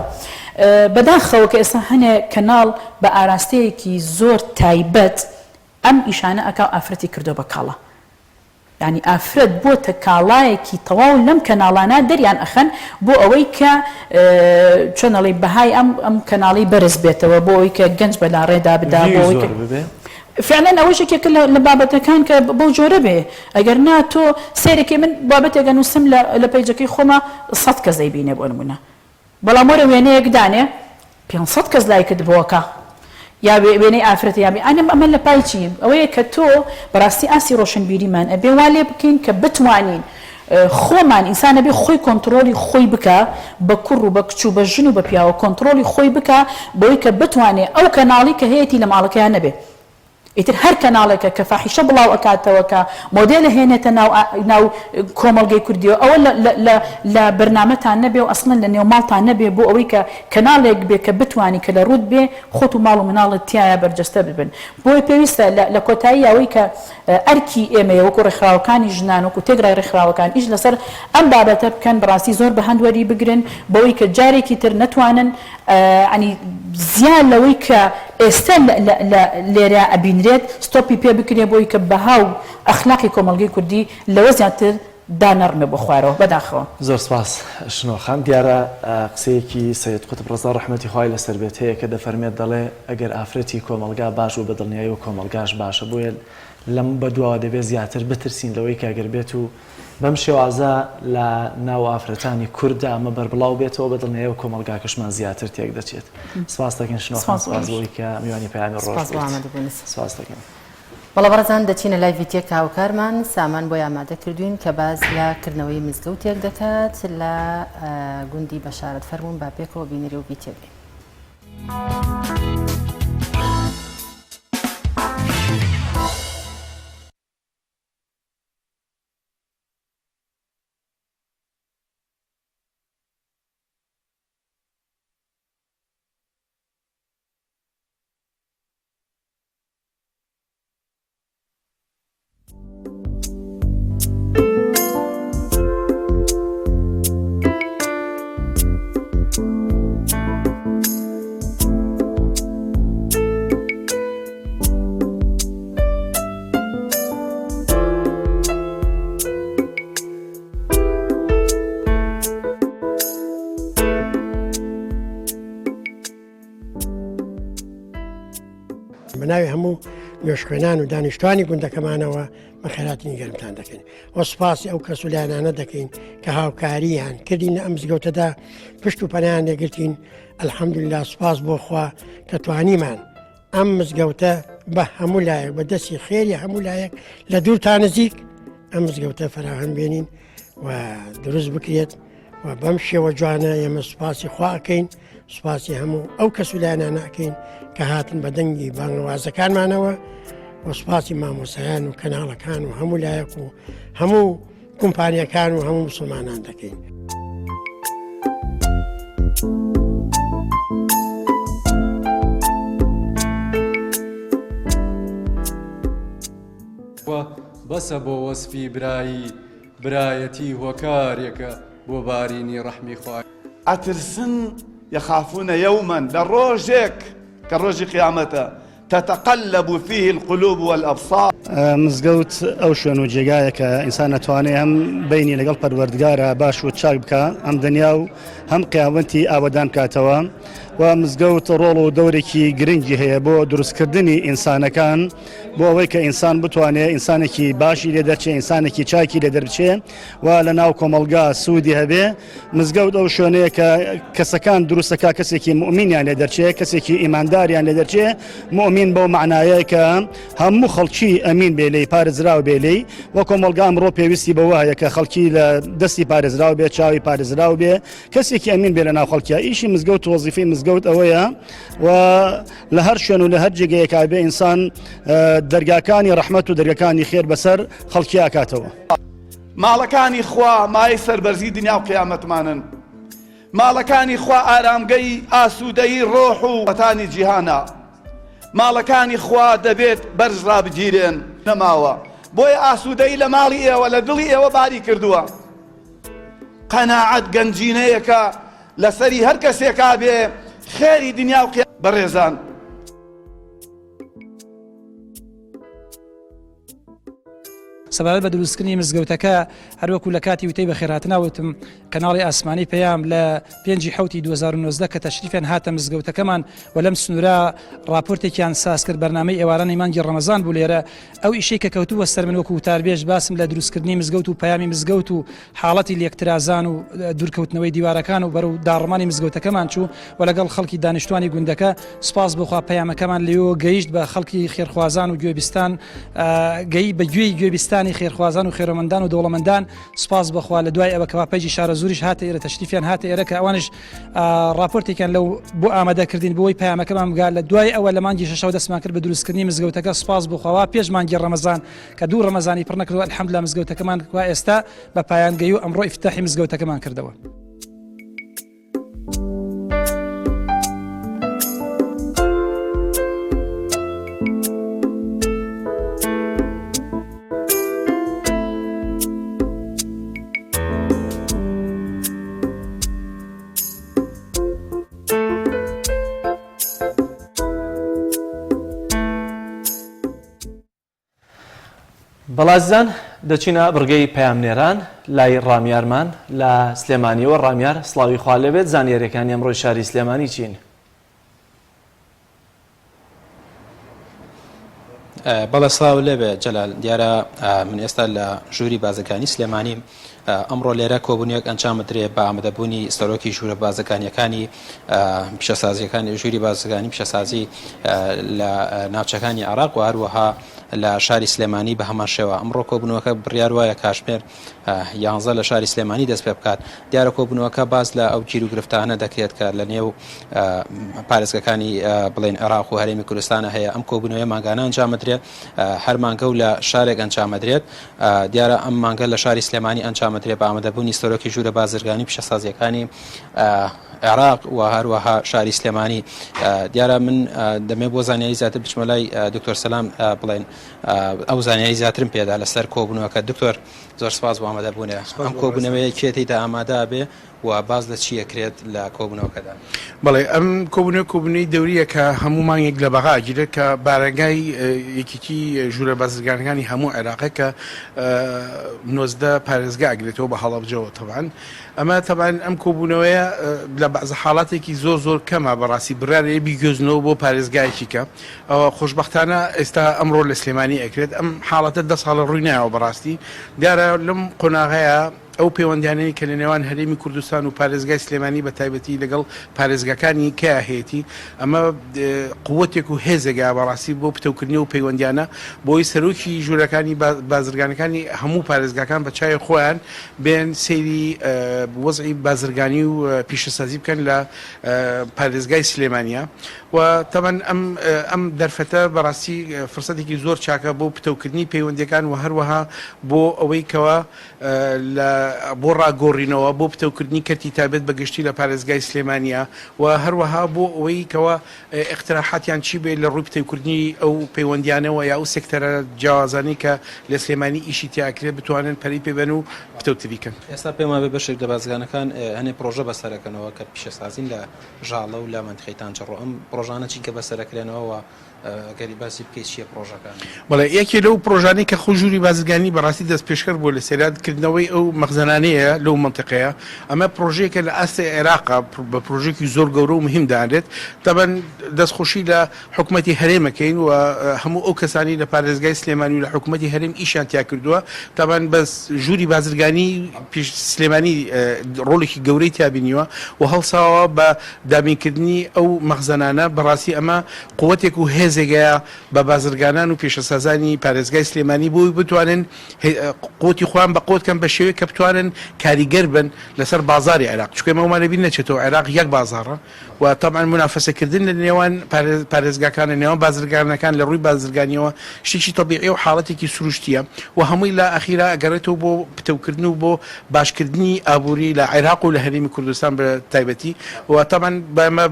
بەداخەوە کە ئێستا هەنێ کەناڵ بە ئاراستەیەکی زۆر تایبەت ئەم ئیشانە ئەکا و ئافرەتی کردوە بە کاڵا یانی ئافرەت بۆتە کاڵایەکی تەواو لەم کەناڵانە دەریان ئەخەن بۆ ئەوەی کە چۆن ئەڵێی بەهای ئەم ئەم کەناڵی بەرز بێتەوە بۆ ئەوەی کە گەنج بە لاڕێدا بدا بۆ ئەوەی کە فعلا ئەوەش یەکێکە لە بابەتەکان کە بەو جۆرە بێ ئەگەر نا تۆ سەیرەکەی من بابەتێک ئەنووسم لە لە پەیجەکەی خۆما سەت کەس دەیبینێ بۆ نموونە بەڵام وەرە وێنەیەک دانێ 500 کەس لایکت بۆ ئەکا یا وێنەی ئافرەتە یا ئەنم ئەمە لە پای چی ئەوەیە کە تۆ بەڕاستی ئاستی ڕۆشنبیریمان ئەبێ وا لێ بکەین کە بتوانین خۆمان ئینسان ئەبێ خۆی کۆنتڕۆڵی خۆی بکا بە کوڕ و بە کچ و بە ژن و بە پیاوە کۆنتڕۆڵی خۆی بکا بۆی کە بتوانێ ئەو کەناڵی کە هەیەتی لە ماڵەکەیا نەبێ ئیتر هەر کەناڵێکە کە فاحیشە بڵاو ئەکاتەوە کە مۆدێل ئەهێنێتە ناو ناو کۆمەڵگەی کوردیەوە ئەوە لە لە لە لە بەرنامەتان نەبێ و ئەسڵەن لە نێو ماڵتان نەبێ بۆ ئەوەی کە کەناڵێک بێ کە بتوانی کە لە ڕووت بێ خۆت و ماڵ و مناڵت تیایا بەرجەستە ببن بۆیە پێویستە لە لە کۆتاییا ئەوەی کە ئەرکی ئێمەیە وەکو ڕێکخراوەکانی ژنان وەکو تێکڕای ڕێکخراوەکان ئیش لەسەر ئەم بابەتە بکەن بەڕاستی زۆر بەهەند وەری بگرن بەوەی کە جارێکی تر نەتوانن یانی زیا لەوەی کە ئێستا لە لێرە ئەبینرێت ستۆپی پێ بکرێ بۆی کە بەها و ئەخلاقی کۆمەڵگەی کوردی لەوە زیاتر دانەڕمێ بۆ خوارەوە بەداخەوە. زۆر سپاس شنۆ خان. دیارە قسەیەکی سەید قوتب ڕەزا ڕەحمەتی خوای لەسەر بێت هەیە کە دەفەرمێت دەڵێ ئەگەر ئافرەتی کۆمەڵگا باش بوو بە دڵنیایەوە کۆمەڵگاش باشە بۆیە لەم بەدواوە دەبێت زیاتر بترسین لەوەی کە گەر بێت و بەم شێوازە لە ناو ئافرەتانی کورددا ئەمە بەربڵاو بێتەوە بە دڵنیایەوە کۆمەڵگاکەشمان زیاتر تێک دەچێت. سپاس دەکەین شنۆ خان سپاس بۆ ئەوەی کە میوانی پەیامی ڕۆژ بوویت. سپاس دەکەین. بەڵێ بەڕێزان دەچینە لای ڤیتیەک کە هاوکارمان سامان بۆی ئامادە کردوین کە باس لە کردنەوەی مزگەوتێک دەکات لە گوندی بەشارەت فەرموون با پێکەوە بینەری و ڤیتیە بین. بە ناوی هەموو نوێژخوێنان و دانیشتوانی گوندەکەمانەوە بەخێراتنی گەرمتان دەکەین و سوپاسی ئەو کەس و لایەنانە دەکەین کە هاوکاریان کردین لە ئەم مزگەوتەدا پشت و پەنایان لێگرتین الحەمدللا سوپاس بۆ خوا کە توانیمان ئەم مزگەوتە بە هەموو لایەک بە دەستی خێری هەموو لایەک لە دوور تا نزیک ئەم مزگەوتە فراهەم بێنین و دروست بکرێت و بەم شێوە جوانە ئێمە سوپاسی خواکەین سوپاسی هەموو ئەو کەس و لایەنانە ئەکەین کە هاتن بە دەنگی بانگەوازەکانمانەوە و سوپاسی مامۆسایان و کەناڵەکان و هەموو لایەک و هەموو کۆمپانیەکان و هەموو مسلمانان دەکەین. بەسە بۆ وەسفی برایی. برایەتی هۆکارێکە بۆ بارینی ڕەحمی خوا. ئەترسن، یخافون یوما، لە ڕۆژێک کە ڕۆژی قیامەتە، تتقلب فیه القلوب والابصار. مزگەوت ئەو شوێن و جێگایە کە ئینسان ئەتوانێ هەم بەینی لەگەڵ پەروەردگارا باش و چاک بکا هەم دنیا و هەم قیامەتی ئاوەدان بکاتەوە و مزگەوت ڕۆڵ و دەورێکی گرنگی هەیە بۆ دروستکردنی ئینسانەکان بۆ ئەوەی کە ئینسان بتوانێ ئینسانێکی باشی لێ دەرچێ ئینسانێکی چاکی لێ دەربچێ و لە ناو کۆمەڵگا سوودی هەبێ مزگەوت ئەو شوێنەیە کە کەسەکان دروستەکە کەسێکی مؤمنیان لێ دەرچێ کەسێکی ئیمانداریان لێ دەرچێ مؤمن بەو معنایە کە هەموو خەڵکی ئەمین بێ لێی پارێزراو بێ لێی و کۆمەڵگا ئەمڕۆ پێویستی بەوە هەیە کە خەڵکی لە دەستی پارێزراو بێ چاوی پارێزراو بێ کەسێکی ئەمین بێ لە ناو خەڵکیا ئیشی مزگەوت وەزیفەی مزگەوت ئەوەیە و لە هەر شوێن و لە هەر جێگەیەکا بێ ئینسان دەرگاکانی ڕەحمەت و دەرگەکانی خێر بەسەر خەڵکی ئاکاتەوە. ماڵەکانی خوا مایەی سەربەرزی دنیا و قیامەتمانن، ماڵەکانی خوا ئارامگەی ئاسوودەیی ڕۆح و وەتانی جیهانە، ماڵەکانی خوا دەبێت بەرز ڕابگیرێن. نەماوە، بۆیە ئاسوودەیی لە ماڵی ئێوە، لە دڵی ئێوە باری کردووە. قەناعەت گەنجینەیەکە لەسەری هەر کەسێکا بێ خێری دنیا و قیامەت. بەڕێزان. سەبارەت بە دروستکردنی مزگەوتەکە هەروەکو لە کاتی وتەی بەخێرهاتنا وتم کەناڵی ئاسمانی پەیام لە پێنجی حوتی 2019 کە تەشریفیان هاتە مزگەوتەکەمان و لەم سنوورە راپۆرتێکیان ساز کرد بەرنامەی ئێوارانی مانگی ڕەمەزان بوو لێرە ئەو ئیشەی کە کەوتووە سەر من وەکو وتاربێژ باسم لە دروستکردنی مزگەوت و پەیامی مزگەوت و حاڵەتی لێکترازان و دوورکەوتنەوەی دیوارەکان و بەرەو داڕمانی مزگەوتەکەمان چوو و لەگەڵ خەڵکی دانیشتوانی گوندەکە سوپاس بۆ خوا پەیامەکەمان لەوێوە گەیشت بە خەڵکی خێرخوازان و گوێبیستان گەی بە گوێی گوێبیستانی خێرخوازان و خێرۆمەندان و دەوڵەمەندان سوپاس بۆ خوا لە دوای ئەوە کەوا پەیجی شارەزووریش هاتە ئێرە تەشریفیان هاتە ئێرە کە ئەوانش ڕاپۆرتێکیان لەو بۆ ئامادە کردین بۆی پەیامەکەمان بگات لە دوای ئەوە لە مانگی شەشەوە دەستمان کرد بە دروستکردنی مزگەوتەکە سوپاس بۆ خوا پێش مانگی ڕەمەزان کە دوو ڕەمەزانی پڕ نەکردووە الحمدلله مزگەوتەکەمان وا ئێستا بە پایان گەی و ئەمڕۆ ئیفتتاحی مزگەوتەکەمان کردەوە. بەڵازیزان دەچینە بڕگەی پەیامنێران لای ڕامیارمان لە سلێمانیەوە ڕامیار سڵاوی خوا لێبێت زانیاریەکانی ئەمڕۆی شاری سلێمانی چین؟ بەڵێ سڵاو لێبێ جەلال دیارە من ئێستا لە ژووری بازرگانی سلێمانیم ئەمڕۆ لێرە کۆبوونەوەیەک ئەنجام بدرێ بە ئامادەبوونی سەرۆکی ژوورە بازرگانیەکانی پیشەسازیەکانی ژووری بازرگانی پیشەسازی لە ناوچەکانی عراق و هەروەها لە شاری سلێمانی بە هەمان شێوە ئەمڕۆ کۆبوونەوەکە بڕیار وایە کاژمێر یانزە لە شاری سلێمانی دەست پێ بکات دیارە کۆبوونەوەکە باس لە ئەو گیر و گرفتانە دەکرێت کە لە نێو پارێزگەکانی بڵێن عێراق و هەرێمی کوردستانە هەیە ئەم کۆبوونەوەی مانگانە ئەنجامدرێت هەر مانگە و لە شارێک ئەنجامدرێت دیارە ئەم مانگە لە شاری سلێمانی ئەنجامدرێت بە ئامادەبوونی سەرۆکی ژوورە بازرگانی پیشەسازیەکانی عێراق و هەروەها شاری سلێمانی دیارە من دەمێ بۆ زانیاری زیاتر بچمە لای دکتۆر سەلام بڵێن ئەو زانیاری زیاترم پێدا لەسەر کۆبوونەوەکە دکتۆر زۆر سپاس بۆ ئامادەبوونێ ئەم کۆبوونەوەیە کێ تێیدا ئامادە بێ و باس لە چی ئەکرێت لە کۆبوونەوەکەدا؟ بەڵێ ئەم کۆبوونەوە کۆبوونەوەی دەورییە کە هەموو مانگێک لە بەغا ئەگیرێت کە بارەگای یەکێتی ژوورە بازرگانەکانی هەموو عێراقە کە 19 پارێزگا ئەگرێتەوە بە هەڵەبجەوە تەبعەن ئەمە تەبعەن ئەم کۆبوونەوەیە لە بەعزە حاڵاتێکی زۆر زۆر کەمە بەڕاستی بڕیارە بیگوێزنەوە بۆ پارێزگایەکی کە ئەوە خۆشبەختانە ئێستا ئەمڕۆ لە سلێمانی ئەکرێت ئەم حاڵەتە دە ساڵە ڕووی نایەوە بەڕاستی دیارە لەم قۆناغەیە ئەو پەیوەندیانەی کە لە نێوان هەرێمی کوردستان و پارێزگای سلێمانی بە تایبەتی لەگەڵ پارێزگاکانی کەیا هەیەتی ئەمە قوتێک و هێزێکە بەڕاستی بۆ پتەوکردنی ئەو پەیوەندیانە بۆی سەرۆکی ژوورەکانی بازرگانەکانی هەموو پارێزگاکان بە چاوی خۆیان بێن سەیری وەزعی بازرگانی و پیشەسازی بکەن لە پارێزگای سلێمانیە. و تەبعەن ئەم ئەم دەرفەتە بەڕاستی فرسەتێکی زۆر چاکە بۆ پتەوکردنی پەیوەندیەکان و هەروەها بۆ ئەوەی کەوا لە بۆ ڕاگۆڕینەوە بۆ پتەوکردنی کەرتی تایبەت بە گشتی لە پارێزگای سلێمانیە و هەروەها بۆ ئەوەی کەوا ئیقتراحاتیان چی بێت لە ڕووی پتەوکردنی ئەو پەیوەندیانەوە یا ئەو سێکتەرە جیاوازانەی کە لە سلێمانی ئیشی تیا ئەکرێت بتوانن پەرەی پێ بەن و پتەوتری کەن. ئێستا پێم وابێ بەشێک لە بازرگانەکان هەنێ پڕۆژە بەسەرەکەنەوە کە پیشەسازین لە ژاڵە و لە مەنتیقەی تانجەڕۆ ئەم پڕۆژانە چین کە بەسەرەکرێنەوە و گەر باسی بکەیت چییە پڕۆژەکان؟ بەڵێ یەکێ لەو پڕۆژانەی کە خۆ ژووری بازرگانی بەڕاستی دەستپێشخەر بووە لە سەریا کردنەوەی ئەو مەخزەنانەیە لەو مەنتیقەیە ئەمە پڕۆژەیەکە لە ئاستی عێراقا بە پڕۆژەیەکی زۆر گەورە و مهم دانرێت تەبەن دەستخۆشی لە حکومەتی هەرێم ئەکەین و هەموو ئەو کەسانەی لە پارێزگای سلێمانی و لە حکومەتی هەرێم ئیشیان تیا کردووە تەبەن بەس ژووری بازرگانی پیش سلێمانی ڕۆڵێکی گەورەی تیا بینیوە و هەڵساوە بە دابینکردنی ئەو مەخزەنانە بەڕاستی ئەمە قوتێک و هێزێگەیە بە بازرگانان و پیشەسازانی پارێزگای سلێمانی بۆی بتوانن قوتی خۆیان بە قوت کەن بە شێوەیەک کە بتوانن کاریگەر بن لەسەر بازاری عێراق چونکە ئێمە ئەومان لەبیر نەچێتەوە عێراق یەک بازاڕە و تەبعەن مونافەسەکردن لە نێوان پارێزگاکان لە نێوان بازرگانەکان لە ڕووی بازرگانیەوە شتێکی تەبیعیە و حاڵەتێکی سروشتیە و هەمووی لە ئەخیرا ئەگەڕێتەوە بۆ پتەوکردن و بۆ باشکردنی ئابووری لە عێراق و لە هەرێمی کوردستان بە تایبەتی و تەبعەن بەمە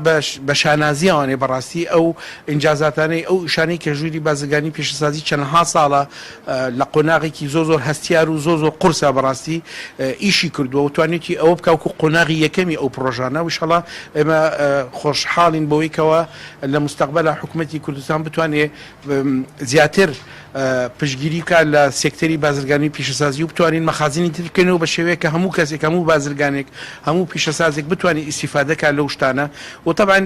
بە شانازییەوانێ بەڕاستی ئەو ئینجازاتانەی ئەو ئیشانەی کە ژووری بازرگانی پیشەسازی چەندەها ساڵە لە قۆناغێکی زۆر زۆر هەستیار و زۆر زۆر قورسا بەڕاستی ئیشی کردووە و توانیویەتی ئەوە بکا وەکو قۆناغی یەکەمی ئەو پڕۆژانە و ئیشەڵا ئێمە خۆشحاڵین بەوەی کەوا لە مستەقبەلا حکومەتی کوردستان بتوانێ زیاتر پشتگیری بکات لە سێکتەری بازرگانی و پیشەسازی و بتوانین مەخازنی تر بکەینەوە بە شێوەیەک کە هەموو کەسێک هەموو بازرگانێک هەموو پیشەسازێک بتوانێت ئیستیفادە کات لەو شتانە و تەبعەن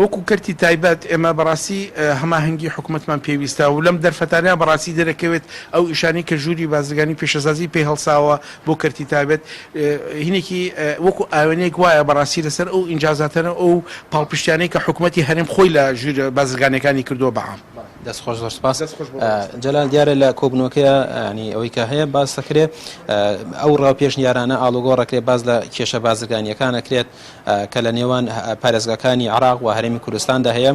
وەکو کەرتی تایبەت ئێمە بەڕاستی هەماهەنگی حکومەتمان پێویستە و لەم دەرفەتانە بەڕاستی دەرەکەوێت ئەو ئیشانەی کە ژووری بازرگانی و پیشەسازی پێی هەڵساوە بۆ کەرتی تایبەت هینێکی وەکو ئاوێنەیەک وایە بەڕاستی لەسەر ئەو ئینجازاتانە ئەو پاڵپشتیانەی کە حکومەتی هەرێم خۆی لە ژوورە بازرگانیەکانی کردووە بە عام. دەست خۆش زۆر سپاس جەلال دیارە لە کۆبنەوەکەیە ینی ئەوەی کە هەیە باس دەکرێت ئەو ڕاو پێشنیارانە ئاڵوگۆڕەکرێت باس لە کێشە بازرگانیەکان ئەکرێت کە لە نێوان پارێزگاکانی عراق و هەرێمی کوردستاندا هەیە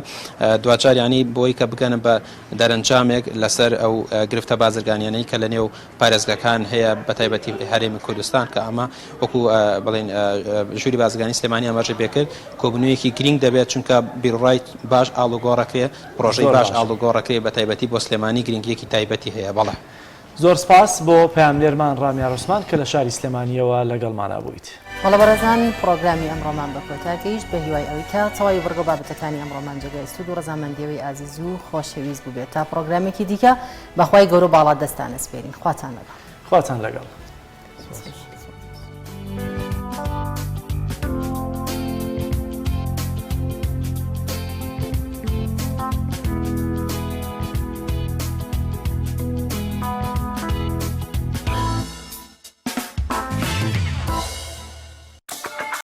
دواجار ینی بۆی کە بگەنە بە دەرەنجامێک لەسەر ئەو گرفتە بازرگانیانەی کە لە نێو پارێزگاکان هەیە بە تایبەتی هەرێمی کوردستان کە ئەمە وەکو بڵێن ژووری بازرگانی سلێمانی ئاماژەی پێکرد کۆبوونەوەیەکی گرینگ دەبێت چونکە بیروڕای باش ئاڵوگۆڕەکرێ پرۆژەی باش ئاڵوگۆڕەکرێ بە تایبەتی بۆ سلێمانی گرنگیەکی تایبەتی هەیە بەڵێ. زۆر سپاس بۆ پەیامنێرمان ڕامیار عوسمان کە لە شاری سلێمانییەوە لەگەڵمانا بوویت. بەڵێ بەڕێزان پڕۆگرامی ئەمڕۆمان بە کۆتا گەیشت بە هیوای ئەوەی کە تەواوی بڕگە و بابەتەکانی ئەمڕۆمان جێگای سوود و ڕەزامەندیەوەی ئازیز و خۆشەویست بووبێت تا پڕۆگرامێکی دیکە بەخوای گەورە و باڵا دەستتان ئەسپێرین خواتان لەگەڵ. خواتان لەگەڵ.